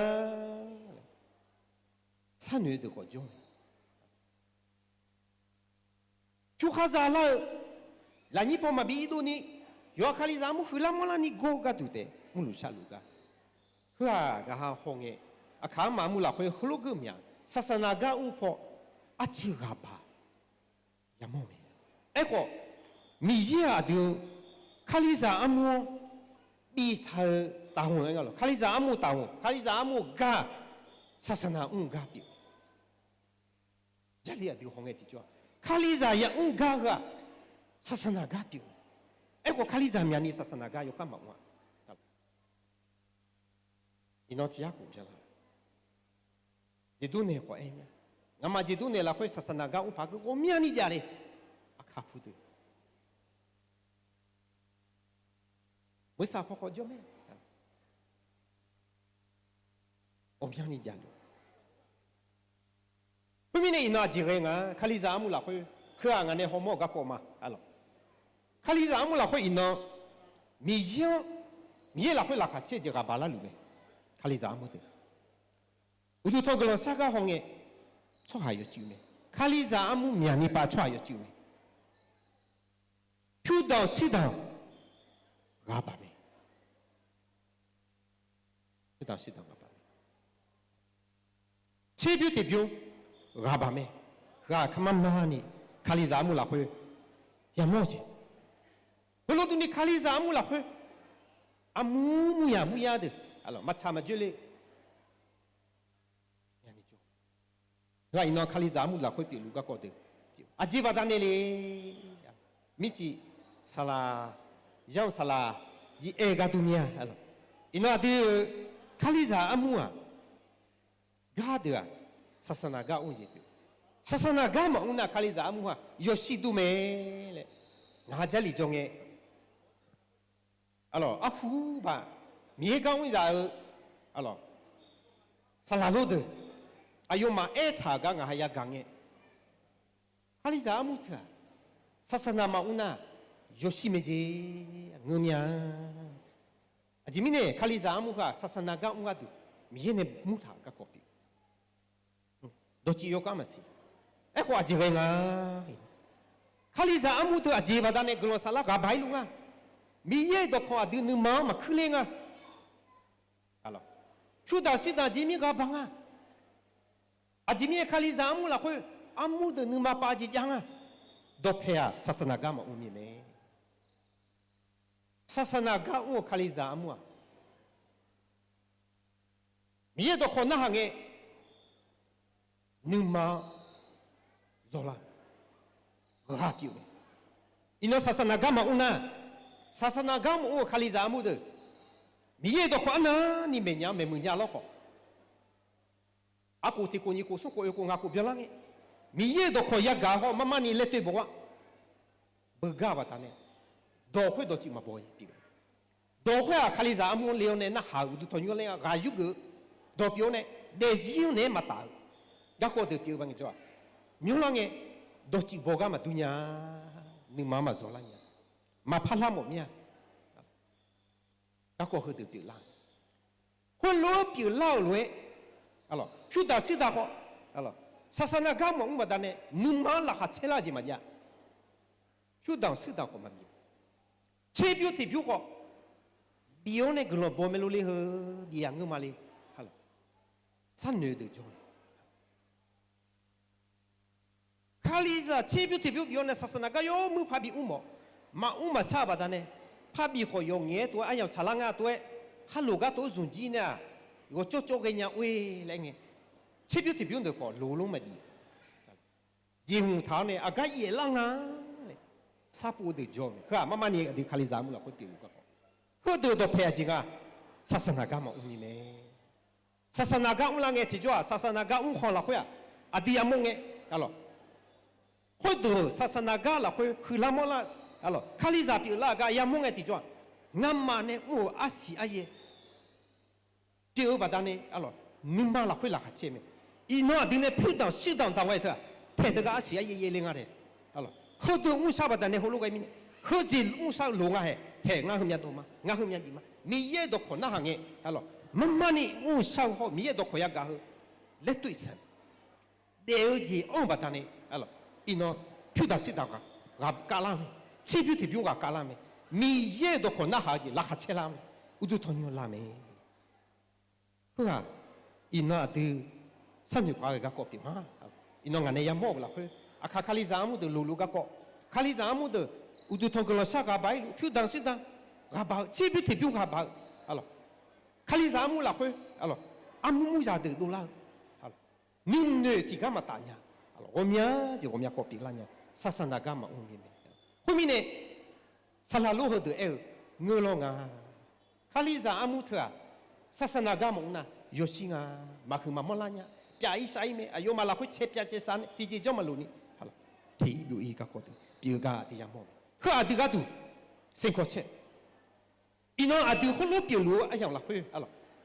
Sharnoeq deuq khawf jawr-eu, pyur khar za lar-eu lafnyir paw maqbi irdov ni, yawqha Kalizaq armur huiqlar manrlar ni gor gharduq taef mrluf sharluf gar. Heu-aq gaqha hawngae, aqkaq-anr maqmur lafkhoer heulof geur mya, saqsaqnaq gar mr paw arcuiv ghaqbaq yamawr mae. Aerkhawf, Miqyaer-aq aqdui-eu Kalizaq armur-anr biftaq-eu taqhmq-aer nga lawq. Kalizaq armur taqhmq, Kalizaq armur gar, saqsaqnaq mr gar pyeuf. Jarlif aqdui hawngae tiqjawr-aq, Kalizaq yamr gar heu-aq, saqsaqnaq gar pyeuf. Aerkhawf Kalizaq myavni saqsaqnaq gar yawkar maqmr-a. Iqnan tiq yar khof byanlar, jeqdov naeq khawf aer mya. Ngamaf jeqdov naeq lafkhoer saqsaqnaq gar mr paq geu ghawqmyani jav le. Aqkaq pu deuq, Meqsaq paw khawf jawr mae. Ghawqmyani jaqluf. Khoermirnae iqnan aqjeq ghae nga, Kalizaq armur lafkhoer heu-aq ngaq nae hawmawr-euq garkawv ma, aqlawq. Kalizaq armur lafkhoer iqnan Miqyaer-anr, Miqyaer lafkhoer laqkhaq caer-eu jeq ghaq baq larluf mae. Kalizaq armur deuq uqduq tanqguiqlanq sargar hawngae, tsawrhaq yawcuiv mae. Kalizaq armur myaqni pav tsawrhaq yawcuiv mae. Pyurdanq shirdanq ghaq baq mae. Pyurdanq shirdanq ghaq baq mae. Tserbymr tiqbymr ghaq baq mae. Ghaq kamar marni Kalizaq armur lafkhoer yamawr-eu jeq. Heulof durni Kalizaq armur lafkhoer armur muryaq muryar deuq, aqlawq, maqtsaq maqjoer le. Heu-aq iqnan Kalizaq armur lafkhoer pyeufluf garkawv deuq, aqjeq baqdanae le. Mircif saqlaq, yanr-eu saqlaq, jiq aer-eu gar dur mir-a. Iqnan aqdui-euq Kalizaq armur-aq, gar deuq-aq, saqsaqnaq gar mr-eu jeq pyeuf. Saqsaqnaq gar maqmr nar Kalizaq armur-aq yawshir dur mae laer ngaq-euq Jarlif jawr ngae, aqlawq, arhu baq Miqyaer gar mr zaq-eu, aqlawq, saqlaq lor deuq aqyawfmaf aertaq-euq gar ngaq ha yagaq ngae, Kalizaq armur teu-aq, saqsaqnaq maqmr nar yawshir mae jeq ngeur mir-a. Aqjeq mirnae Kalizaq armur heu-aq saqsaqnaq gar mr gharduq Miqyaer nae murtaq-euq garkawv pyeuf. Dawqtsuif yawkar maqsiq. Aerkhawf aqjeq ghae nga, Kalizaq armur teu aqjeq baqdanae guiqlanq saflar ghaq baq-ir luf nga. Miqyaer-euq dawqkawq aqdui nuima-anr maqkuir ler nga. Pyurdaq shirdaq jeq mir ghaq baq nga. Aqjeq mirnae Kalizaq armur lafkhoer armur deuq nuima pav jeq jav nga. Dawqpae-aq saqsaqnaq gar maqmr mir mae. Saqsaqnaq gar mr-eu Kalizaq armur-aq, Miqyaer dawqkawq narhaq ngae, nuima-anr zawlar, ghaq pyeuf mae. Iqnan saqsaqnaq gar maqmr nar, saqsaqnaq gar maqmr-eu Kalizaq armur deuq, Miqyaer-euq dawqkawq arnavni maeqnya maeqmuiq nya lawr khawf, aqkof tiq kof nyiq kof smr kof oe kof ngaq kof byanlar ngae, Miqyaer-euq dawqkawq yagaq haw mar mar ni laer toer baw-ar, beugar-eu baqdanae, dawq khoer dawqtsuif maqbaw-ir pyeuf-eu. Dawq khoer-aq Kalizaq armur-anr le-awr nae narhaq-euq uqduq tanqnymr-anr ler-a ghaq yurgeuf-eu dawq pyeuf-awr nae, daefzir-anr naeq-aer maqtaf-eu garkawv deuq pyeuf-eu ba ngae jawr-aq, myanrlar ngae, dawqtsuif baw gar maqdur nya, nuima-anr maqzawrlar nya, maqpar lar mawf mir-a. Garkawv heudeuq pyeuflar. Khoerlof-aer pyeuflar-euq lof-aer, pyurdaq shirdaq khawf, saqsaqnaq gar maqmr baqdanae nuima-anr laqkhaq caerlar-eu jeq maqjav. Pyurdaq shirdaq khawf maqbi, tserbymr tiqbymr khawf bif-awr nae guiqlanq baw mae lor ler heu, bif-aq ngeur ma le. Sharnoeq deuq jawr-a. Kalizaq tserbymr tiqbymr bif-awr nae saqsaqnaq gar yawmuir parbi mr mawf, maqmr maqshar-eu baqdanae, parbi khawf yawf ngaeq-aer tov-aer aryamq tsaqlar nga tov-aer, harlof gar tov-aer zmqjir nae-aq, yawqcawv cawv ghaenya or-e laer ngae, tserbymr tiqbymr deuq khawf loq lor maqbif. Jeqhmq taq-awr nae aqgar yaeflar nga laer sarpov deuq jawr mae. Heu-aq mar mar ni aqdui Kalizaq armur lafkhoer pyeufluf garkawv, heudeuq dawqpae aqjeq nga, saqsaqnaq gar maqmr ni mae. Saqsaqnaq gar mrlar ngae tiqjawr-aq, saqsaqnaq gar mrkhanq lafkhoer-aq, aqdui yamawr ngae, aqlawq, khoerdeuq-euq saqsaqnaq gar lafkhoer huiqlar mawrlar, aqlawq, Kalizaq pyeuflar-euq gar yamawr ngae tiqjawr-aq, ngamaf nae mr-euq arsiq aryaer pyeuf-eu baqdanae, aqlawq, nuima lafkhoer laqkhaq caer mae. Iqnan aqdui nae pyurdaq shirdaq daq ghae teu-aq, paeq teugar arsiq aryaer yaer le nga tae. Aqlawq, heudeuq mrshar baqdanae heulof ghae mirnae, heujeq mrshar-eu loq nga hae, haeq ngar heumyav dov ma, ngar heumyav bif ma. Miqyaer dawqkawq narhaq ngae, aqlawq, mar mar ni mrshar-eu hawr-eu Miqyaer dawqkawq yagaq heu laer tof-ir saq daef-eu jeq anr-eu baqdanae, aqlawq, iqnan pyurdaq shirdaq ghaq kavlar mae, tserbymr tiqbymr ghaq kavlar mae, Miqyaer-euq dawqkawq narhaq-eu jeq laqkhaq caerlar mae, uqduq tanqnymr lar mae. Heu-aq, iqnan aqdui sharnoeq paq-aer ghae garkawv pyeuf ma. Iqnan ngaq nae yamawr-euq lafkhoer, aqkaq Kalizaq armur deuq loqluf garkawv, Kalizaq armur deuq uqduq tanqguiqlanq shar ghaq baq-ir luf, pyurdaq shirdaq ghaq baq-eu, tserbymr tiqbymr ghaq baq-eu, aqlawq, Kalizaq armur lafkhoer, aqlawq, armur murzaq deuq dovlar-eu, nuinoeq tiqgar maqtaf nya, ghawqmya jeq ghawqmya kawv pyeuflar nya, saqsaqnaq gar maqmr ni mae. Khoermirnae, saqlaq lor heudeuq aer-eu, ngeur lawr nga. Kalizaq armur teu-aq, saqsaqnaq gar maqmr nar yawshir nga, maqhuiq maqmanr lar nya, pyaf-ir shav-ir mae, aqyawfmaf lafkhoer cae pyav cae shav nae tiqjeq janr maqloq ni, teq-ir byov-ir garkawv deuq pyeuf-eu gar aqdui yamawr mae. Heu aqdui gharduq saeqkawq cae Iqnan aqdui khoerlof pyeufluf-eu aryamq lafkhoer,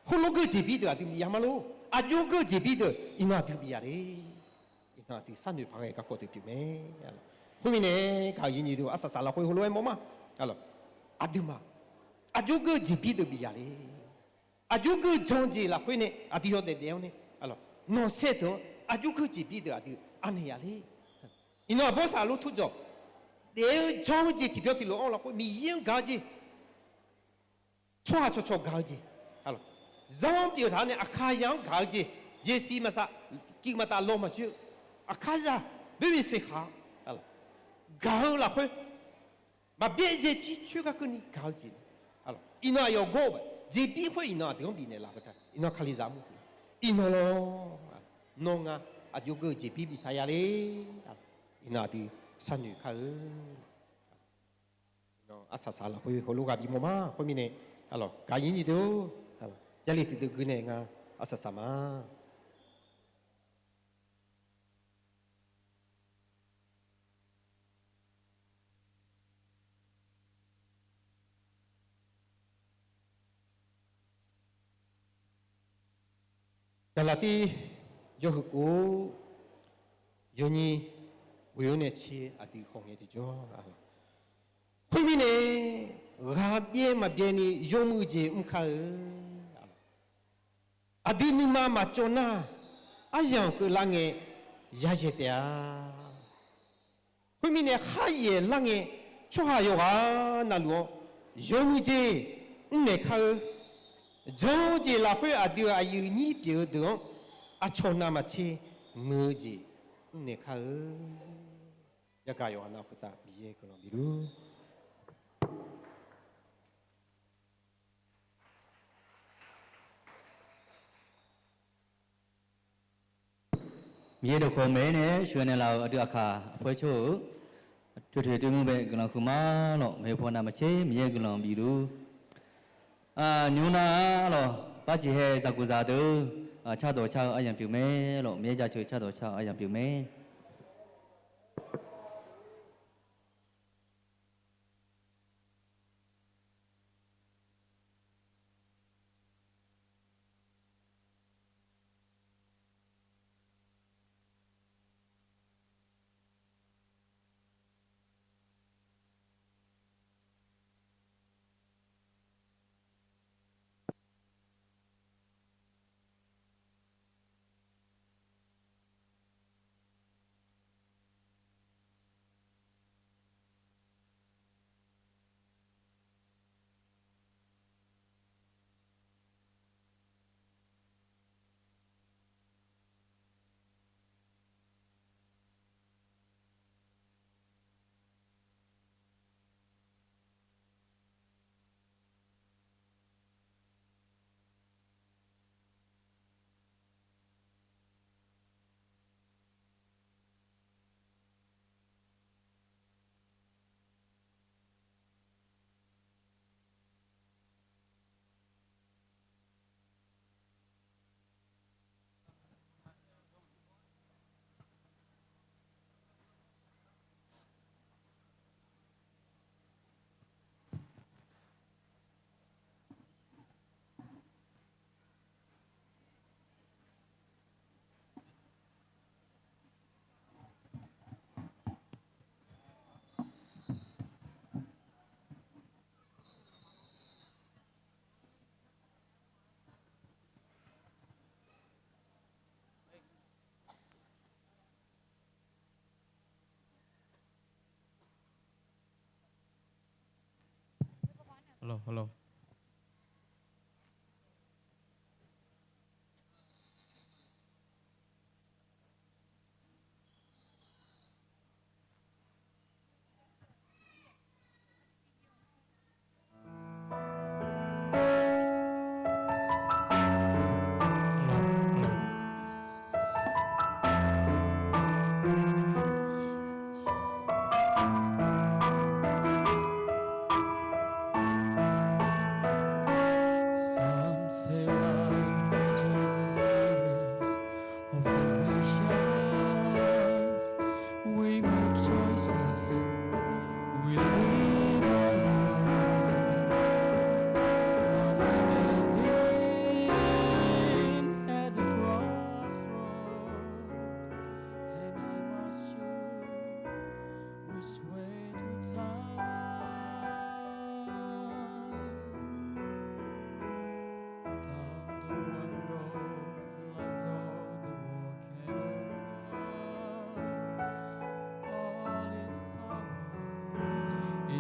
khoerlof geur-eu jeqbir deuq aqdui bif ya ma lor. Aqjox geur-eu jeqbir deuq iqnan aqdui bif ya le. Iqnan aqdui sharnoeq paq ghae garkawv deuq pyeuf mae. Khoermirnae, gaq-euq aqyuif aqnyir deuq arsaq saq lafkhoer heulof-aer mawr ma. Aqduimaf aqjox geur-eu jeqbir deuq bif ya le. Aqjox geur-eu jan-eu jeq lafkhoer nae aqdui yawdaef daef-awr nae, nawqsaev deuq-anr aqjox geur-eu jeqbir deuq aqdui anaeq ya le. Iqnan aqbawr saqluf turdzawq daef-eu jan-eu jeq tiqbyan tiqlof-anr lafkhoer Miqyaer-anr gaq-eu jeq, tsawrhaq cawqcawq gaq-eu jeq, zanr pyeuf taq-awr nae Aqkaqzaq-anr gaq-eu jeq, jeqsiq maqsaq, kiq maqtaf law maqjoer-eu, Aqkaqzaq boerbe seqkhaq-anr gaq-eu lafkhoer, maqbyav jaev jircoer gar keuvni gaq-eu jeq, iqnan aqyawf gawr-eu jeqbir khoer iqnan aqdui-anr bifnaeq laf-eu ta, iqnan Kalizaq armur pyeuf, iqnan lawr, nawr ngar aqjox geur-eu jeqbir biftaq ya le. Iqnan aqdui sharnoeq kar-eu. Iqnan arsaq saq lafkhoer heulof ghaq bimawr ma. Khoermirnae, gaq-euq aqyuif aqnyir deuq-or, Jarlif tiqdeuv gui nae ngar arsaq saq ma. Gaqlaqtiv yawhuiq kof yawnyir ghoe-awr nae tser aqdui khawf ngae tiqjawr-a. Khoermirnae, ghaq byaev maqbyaev ni yawmuiq jeq mr kar-eu. Aqdui nuima maqcawv nar, aryamq keuvlar ngae yayaeq taef-a. Khoermirnae, kharyaeq lar ngae tsawrhaq yawqghaq navluf-anr yawmuiq jeq mrnaeq kar-eu. Jan-eu jeq lafkhoer aqdui-euq aqyuif nyir pyeuf-eu deuq-anr aqcawq navmaqtser muiq-eu jeq mrnaeq kar-eu. Yagaq yawqghaq navluf khoertav Miqyaer guiqlanq bifluf. Miqyaer dawqkawq maeq-aer nae sheuqghae naeqlaf-euq aqdui aqkaq aqpoer tsawr-eu, toeqtoeq toeqmur bae guiqlanq huiqma lawq. Maeqhu paw navmaqtser Miqyaer guiqlanq bifluf. Nymr nar-aq lawq, barjeq hae zaqguq zaq deuq-eu, cardawq car-eu aryamq pyeuf mae lawq. Miqyaer jaceuq cardawq car-eu aryamq pyeuf mae.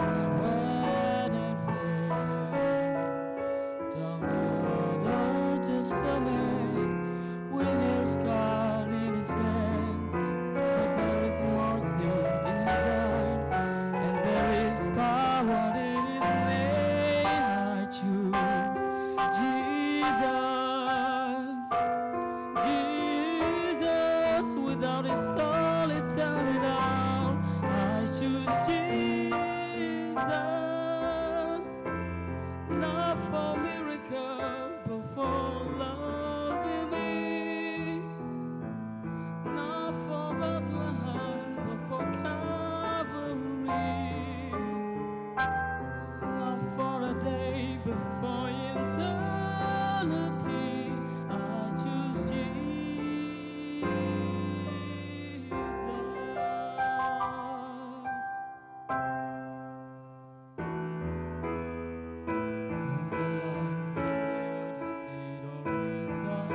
Sweat and fear. Down the Old Testament, with nail scar in his hands, but there is mercy in his eyes, and there is power in his name. I choose Jesus. Jesus, without his soul eternally down. I choose Jesus. Not for miracle, but for loving me. Not for Bethlehem, but for Calvary. Not for a day, but for eternity. I choose Jesus. All my life I sowed the seed of wisdom.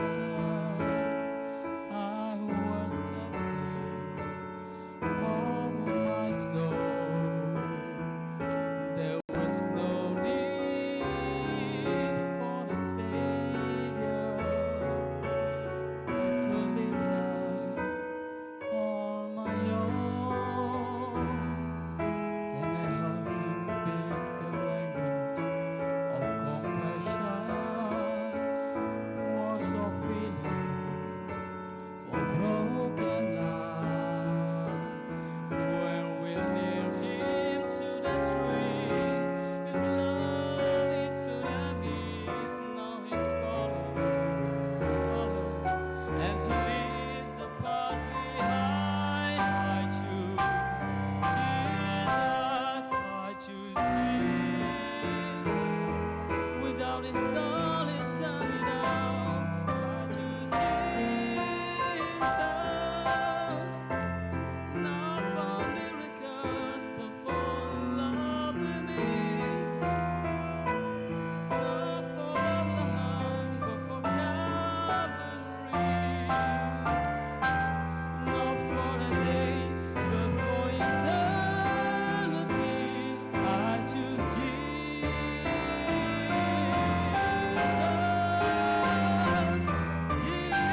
I was captive of my soul. There was no need for the Savior. I could live life on my own. Then I heard him speak the language of compassion, words of healing for broken life. When we nail him to the tree, his love included me. Now he's calling, follow, and to leave the past behind. I choose Jesus, I choose Jesus. Without his soul eternally down, I choose Jesus. Not for miracles, but for loving me. Not for Bethlehem, but for Calvary. Not for a day, but for eternity. I choose Jesus, Jesus.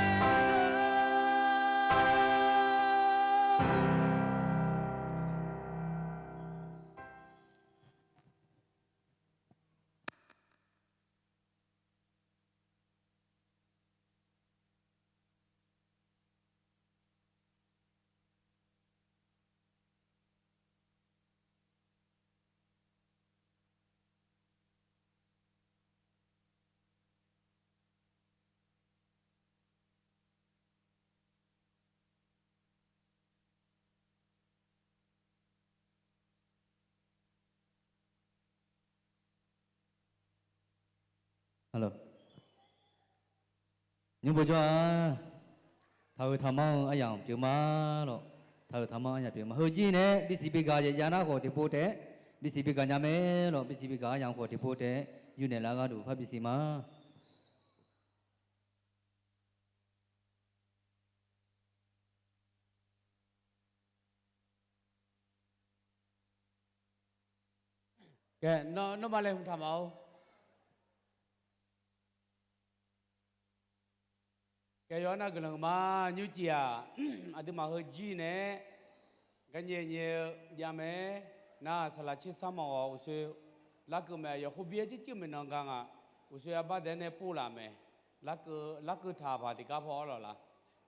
Nymr bawjawr-a, taqhuiq taqmanr-eu aryamq pyeuf ma lawq. Taqhuiq taqmanr aryamq pyeuf ma. Heujir nae bisiq bigaq yaef jav nar khawf tiqpov taef-aer, bisiq bigaq nya mae lawq. Bisiq bigaq aryamq khawf tiqpov taef-aer yurnaeq lar gharduq par bisiq ma. Khaer, nawmaf laeqhmq taq ma-or. Khaer, yawqha nar guiqlanq ma. Nymrcif-aq, aqduimaf heujir nae-aer garnyae nyae-eu javmae. Nar saqlaq tser sanr mawf-awq. Uqshoe larkeuv mae. Yawqkhof byaer circuiv maeqnan ga ngaq, uqshoe arbar daef nae pov laf mae. Larkeuv taq paq tiqgar paw-awr lawq laq.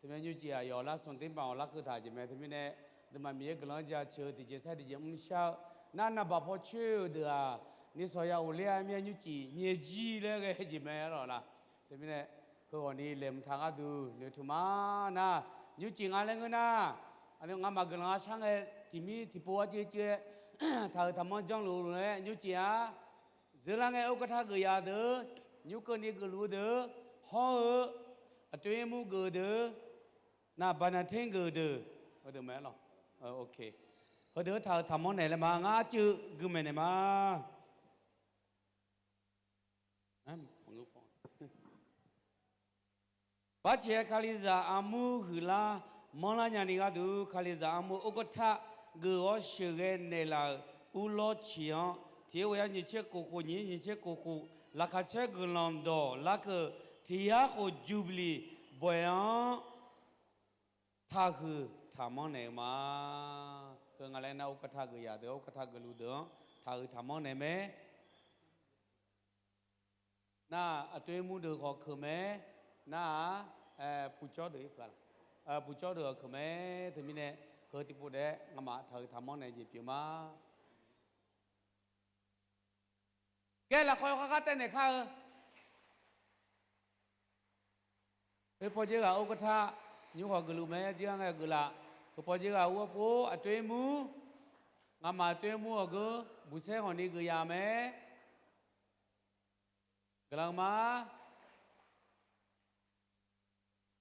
Teumirnae nymrcif-aq, yawqha lar smq dermaf-awq larkeuv taq jeq mae. Teumirnae aqduimaf Miqyaer guiqlanq-anr jaceuq-eu tiqjeq sar tiqjeq mrshar-eu nar, navbaq paw coer-eu deuq-aq, nishawq ya ghofler-a mir-a. Nymrcif nyae jir laer ghae jeq mae-a lawq laq. Teumirnae heughawqni laeqhmq taq gharduq noeqtmq ma. Nar nymrcif nga laer ngeur nar, ngamaf guiqlanq arshar ngae tiqmir tiqpov arcuiv cuiv-aer taqhuiq taqmanr janrluf-eu lof-aer nymrcif-aq, dzeurlar ngae orkar tar geuf yaf deuq, nymr keuvni geufluf-eu deuq, hawr-eu aqtoer mur geuf-eu deuq, navbaq navter geuf-eu deuq, heudeuq mae-a lawq. Heudeuq-anr taqhuiq taqmanr naeq laer ma. Ngar arcuiv gui maeqnaeq ma. Par caeq-aer Kalizaq armur huiqlar manrlar nyani gharduq, Kalizaq armur orkar tar geuf-awr sheuqghae naeqlaf-euq Urlawr ciq-anr tiq-aer ghof yar nyiq tser kof khof nyiq nyiq tser kof khof laqkhaq caer guiqlanq dawq larkeuv tiq yar khof Jubilee bawq-anr taqhuiq taqmanr naeq-eu ma. Heu nga laer nar, ဥက္ကဋ္ဌ geuf yaq deuq-anr, ဥက္ကဋ္ဌ geuf luf deuq-anr taqhuiq taqmanr naeq mae. Nar-aq, aqtoer mur deuq khawf keuq mae. Nar-aq, puqcawr deuq, puqcawr deuq khawf keuq mae. Teumirnae, heu tiqpov daef-aer ngamaf taqhuiq taqmanr naeq jeq pyeuf ma. Kaer lafkhawr yawkhav khar taev naeq kar-eu. Heu paw dzer ghaq ဥက္ကဋ္ဌ nymr khawf geufluf mae, jir-anr ngae geuflaf. Heu paw dzer ghaq ur-awr pov aqtoer mur, ngamaf aqtoer mur-awq geur buqsaer hawq ni geuf yaq mae. Guiqlanq ma.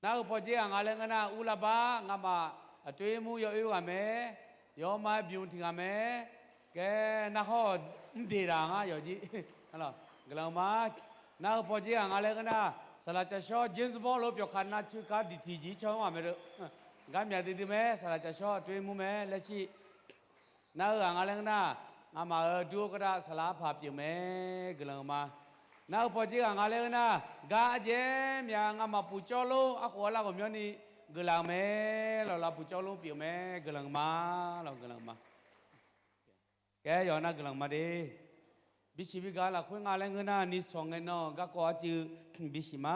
Nar heu paw dzer ghaq nga laer ngeur nar, urlar bar ngamaf aqtoer mur yawoer ghaq mae, yawma-aer bymq tiq ghaq mae, kaer narhawr mr deq daq ngar yawqjir. Guiqlanq ma. Nar heu paw dzer ghaq nga laer ngeur nar, saqlaq cafshawr James Bond lof pyawqkaq navcuiv kar diqtiq jir canr ghaq mae deu. Gar myaq duidui mae, saqlaq cafshawr aqtoer mur mae laer shir. Nar-eu ghaq nga laer ngeur nar, ngamaf-euq dur-eu gardav saqlaq arpaq pyeuf mae, guiqlanq ma. Nar-eu paw dzer ghaq nga laer ngeur nar, gar arjaev-aer myaq ngamaf puqcawv lor arkhof arlar ghawqmyanrni geuflaf-eu mae, lawqlav puqcawv lor pyeuf mae, guiqlanq ma, lawq guiqlanq ma. Kaer yawqha nar guiqlanq ma de. Bisiq bi gaq lafkhoer nga laer ngeur nar, nishawq ngae nan-eu garkawv arcuiv bisiq ma.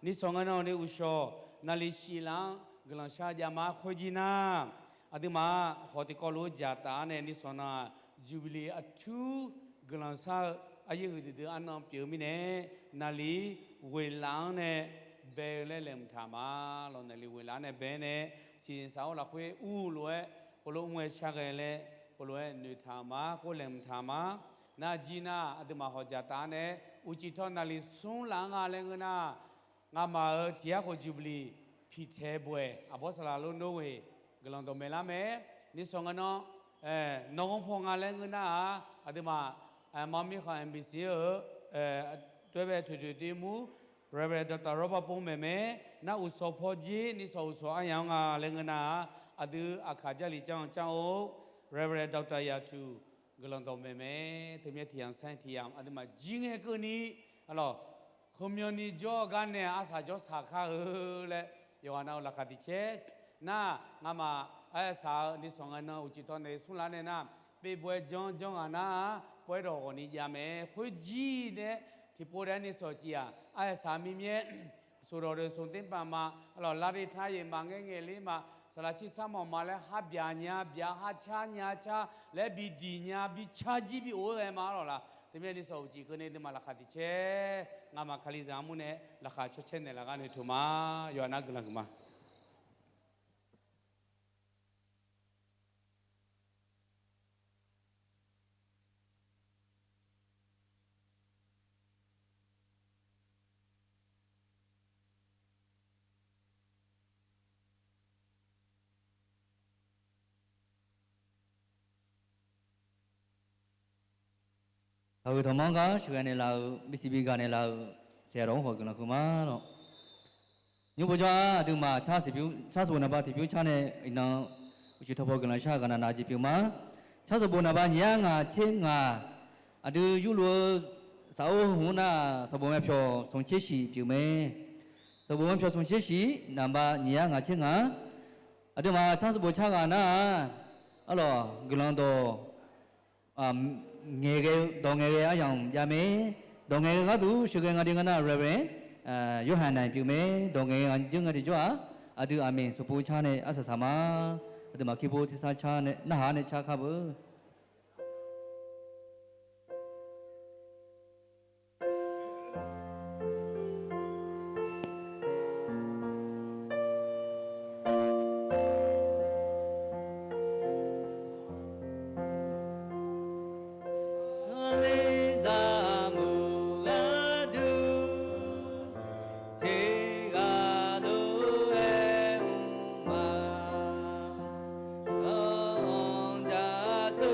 Nishawq ngae nan-eu ni uqshawq naqliq shif laf-anr guiqlanq shar jav ma. Khoerjir nar, aqduimaf hawq tiqkawv lof-aer dzaqtaf-anr nae nishawq nan-aq, Jubilee aqtur guiqlanq shar-eu aryaer huiqdui dui arnan pyeuf-eu mirnae, naqliq ghoeqlaf-anr nae bae-eu laer laeqhmq taq ma. Lawq, naqliq ghoeqlaf-anr nae bae-aer nae, siqsaq-awr lafkhoer ur lof-aer khoerlof mr-aer shar ghae laer khoerlof-aer noeqtaq-euq ma, khoer laeqhmq taq ma. Nar jir nar, aqduimaf hawq dzaqtaf-anr nae uqcif tawv naqliq smr laf-anr nga laer ngeur nar, ngamaf-euq tiq yar khof Jubilee piqtaeq bof-aeq aqbawr saqlaq lof nor ghoeq guiqlanq dawqmaeq lar mae. Nishawq ngae nan, nawr ghanr paw nga laer ngeur nar-aq, aqduimaf maqmir khanq MBC-euq toer bae toeqtoeq toeqmur Reverend Doctor Rawrbar Pov maeq mae. Nar uqshawq paw dzer nishawq uqshawq aryamq-anr nga laer ngeur nar-aq, aqdui aqkaq Jarlif janr-eu car-or, Reverend Doctor Yaqtuq guiqlanq dawqmaeq mae. Teumirnae tiq yamq sar-aer tiq yamq aqduimaf jir ngae keuvni, arlawq, heumyanni jawr-eu gar nae arsaq jawrsaq kar-eu laer yawqghaq nav-euq laqkhaq tiqcaer nar, ngamaf arsaq-eu nishawq ngae nan uqcif tawv naqliq smr laf-anr nae nar, pevbaw-aer janr janr ghaq nar-aq, paw-aer dawq ghawqni jav mae. Khoerjir nae tiqpov daef-aer nishawq cif-aq, arsaq mirmyaer soqdawq deuq soqter paf ma, arlawq, lar de tar yeq ma, ngaer ngaeq ler ma, saqlaq cirsar mawf ma laer har byaq nya byaq, har car nya car laer bi diq nya bi car jir bi of-aer ghae ma, arlawq laq. Teumirnae nishawq uqcif keuvni aqduimaf laqkhaq tiqcaer ngamaf Kalizaq armur nae laqkhaq cawcaer naeqlaf gar noeqtmq ma. Yawqha nar guiqlanq huiq ma. Taqhuiq taqmanr gar sheuqghae naeqlaf-euq, bisiq bi gaq naeqlaf-euq, saeqdawq-anr khawf guiqlanq huiq ma lawq. Nymr bojawr-aq, aqduimaf car sanqbof naqba tiqpymr car nae iqnan uqcif tawv paw guiqlanq shar ghaq naq nav jeq pyeuf ma. Car sanqbof naqba nyiq yar ngaq tser ngaq, aqdui yurluf-eu saf-or heu hmq nar, sanqbof myavpyawq smq tser shif pyeuf mae. Sanqbof myavpyawq smq tser shif naqba nyiq yar ngaq tser ngaq, aqduimaf car sanqbof car ghaq nar-aq, arlawq, guiqlanq dawq ngaeqghae-eu dawq ngaeqghae aryamq jav mae. Dawq ngaeqghae gharduq sheuqghae nga de nga nar, Reverend Yorhaq Naeq pyeuf mae. Dawq ngaeqghae ghaq jeur nga tiqjawr-aq, aqdui aqmeq sanqpov car nae arsaq saq ma. Aqduimaf kirpov tersar car nae narhaq nae car kar beu. Kalizaq meuq gharduq teghaq lof-aer mr ma. Anqjaq teu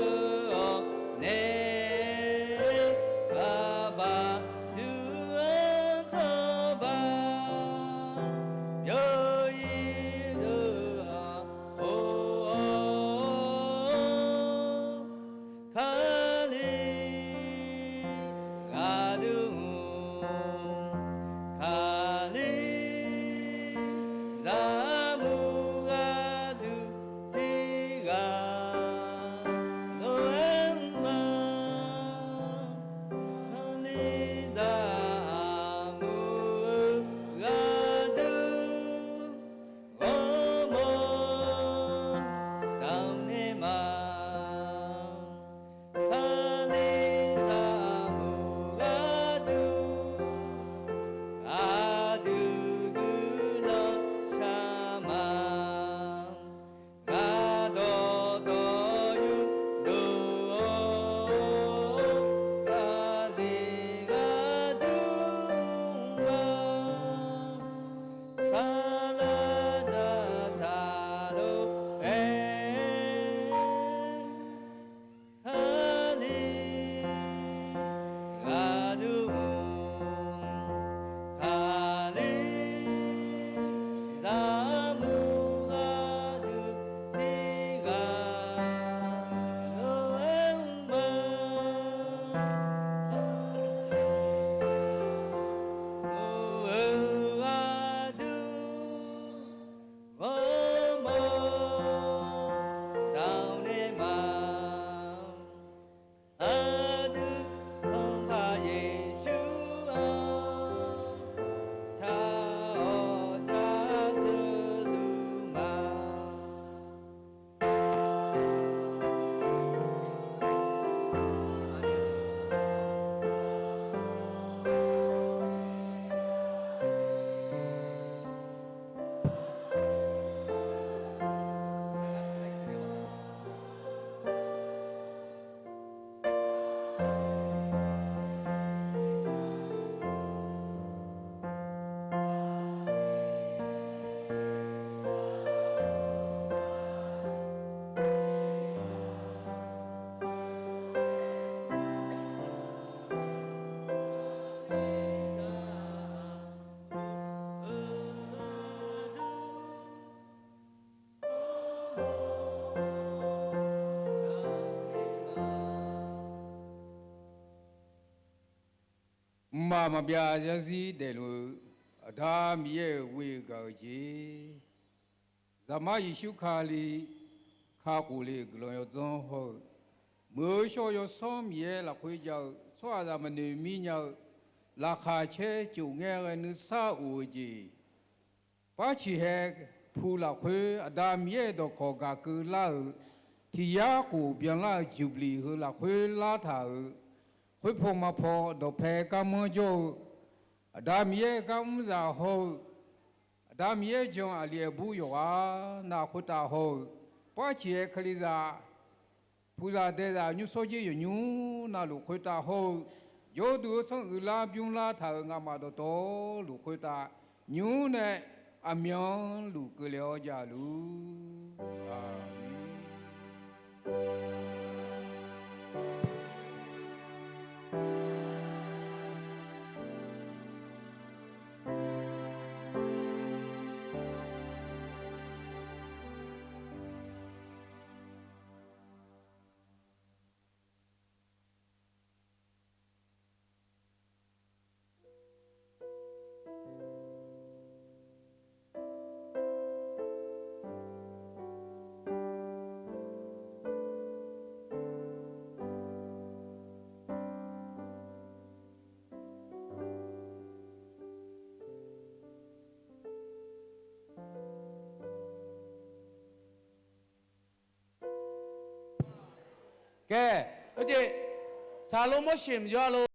Mqmaq maqbyav yarzir daefluf-eu Aqda Miqyaer-euq ghoe-eu gaq-eu jeq, Zaqmar Yeqsur Kali kakhof le-euq guiqlanq yawdzanr hawr-eu, muiq-eu shawr-eu Yawsanr Miqyaer lafkhoer jav-eu tsawrhaqzaq maqnoeq mir nya-eu, laqkhaq caer cof ngaer ghae nuisar of-eu jeq, Barciq hae pu lafkhoer Aqda Miqyaer-euq dawqkawq gaq keuvlar-euq, tiq yar khof byanlar-euq Juqbliq heu lafkhoer lartaq-euq, khoerpaw maqpaw dawqpae garmanr jawr-eu, Aqda Miqyaer-euq garmr zaq hawr-eu, Aqda Miqyaer jan aqli aqbur yawqghaq navluf khoertav hawr-eu, Barciq hae Kalizaq puqzaq daezaq nymrshawr jir yawqnymr navluf khoertav hawr-eu, yawduq-eu sanr uiqlar bymrlar taq-euq ngamaf dawqtawvluf khoertav, nymr nae aqmyanluf keuvle-awr javluf. Aqmeq. Kae, saqlor mawrsheq maqjawr-a lo.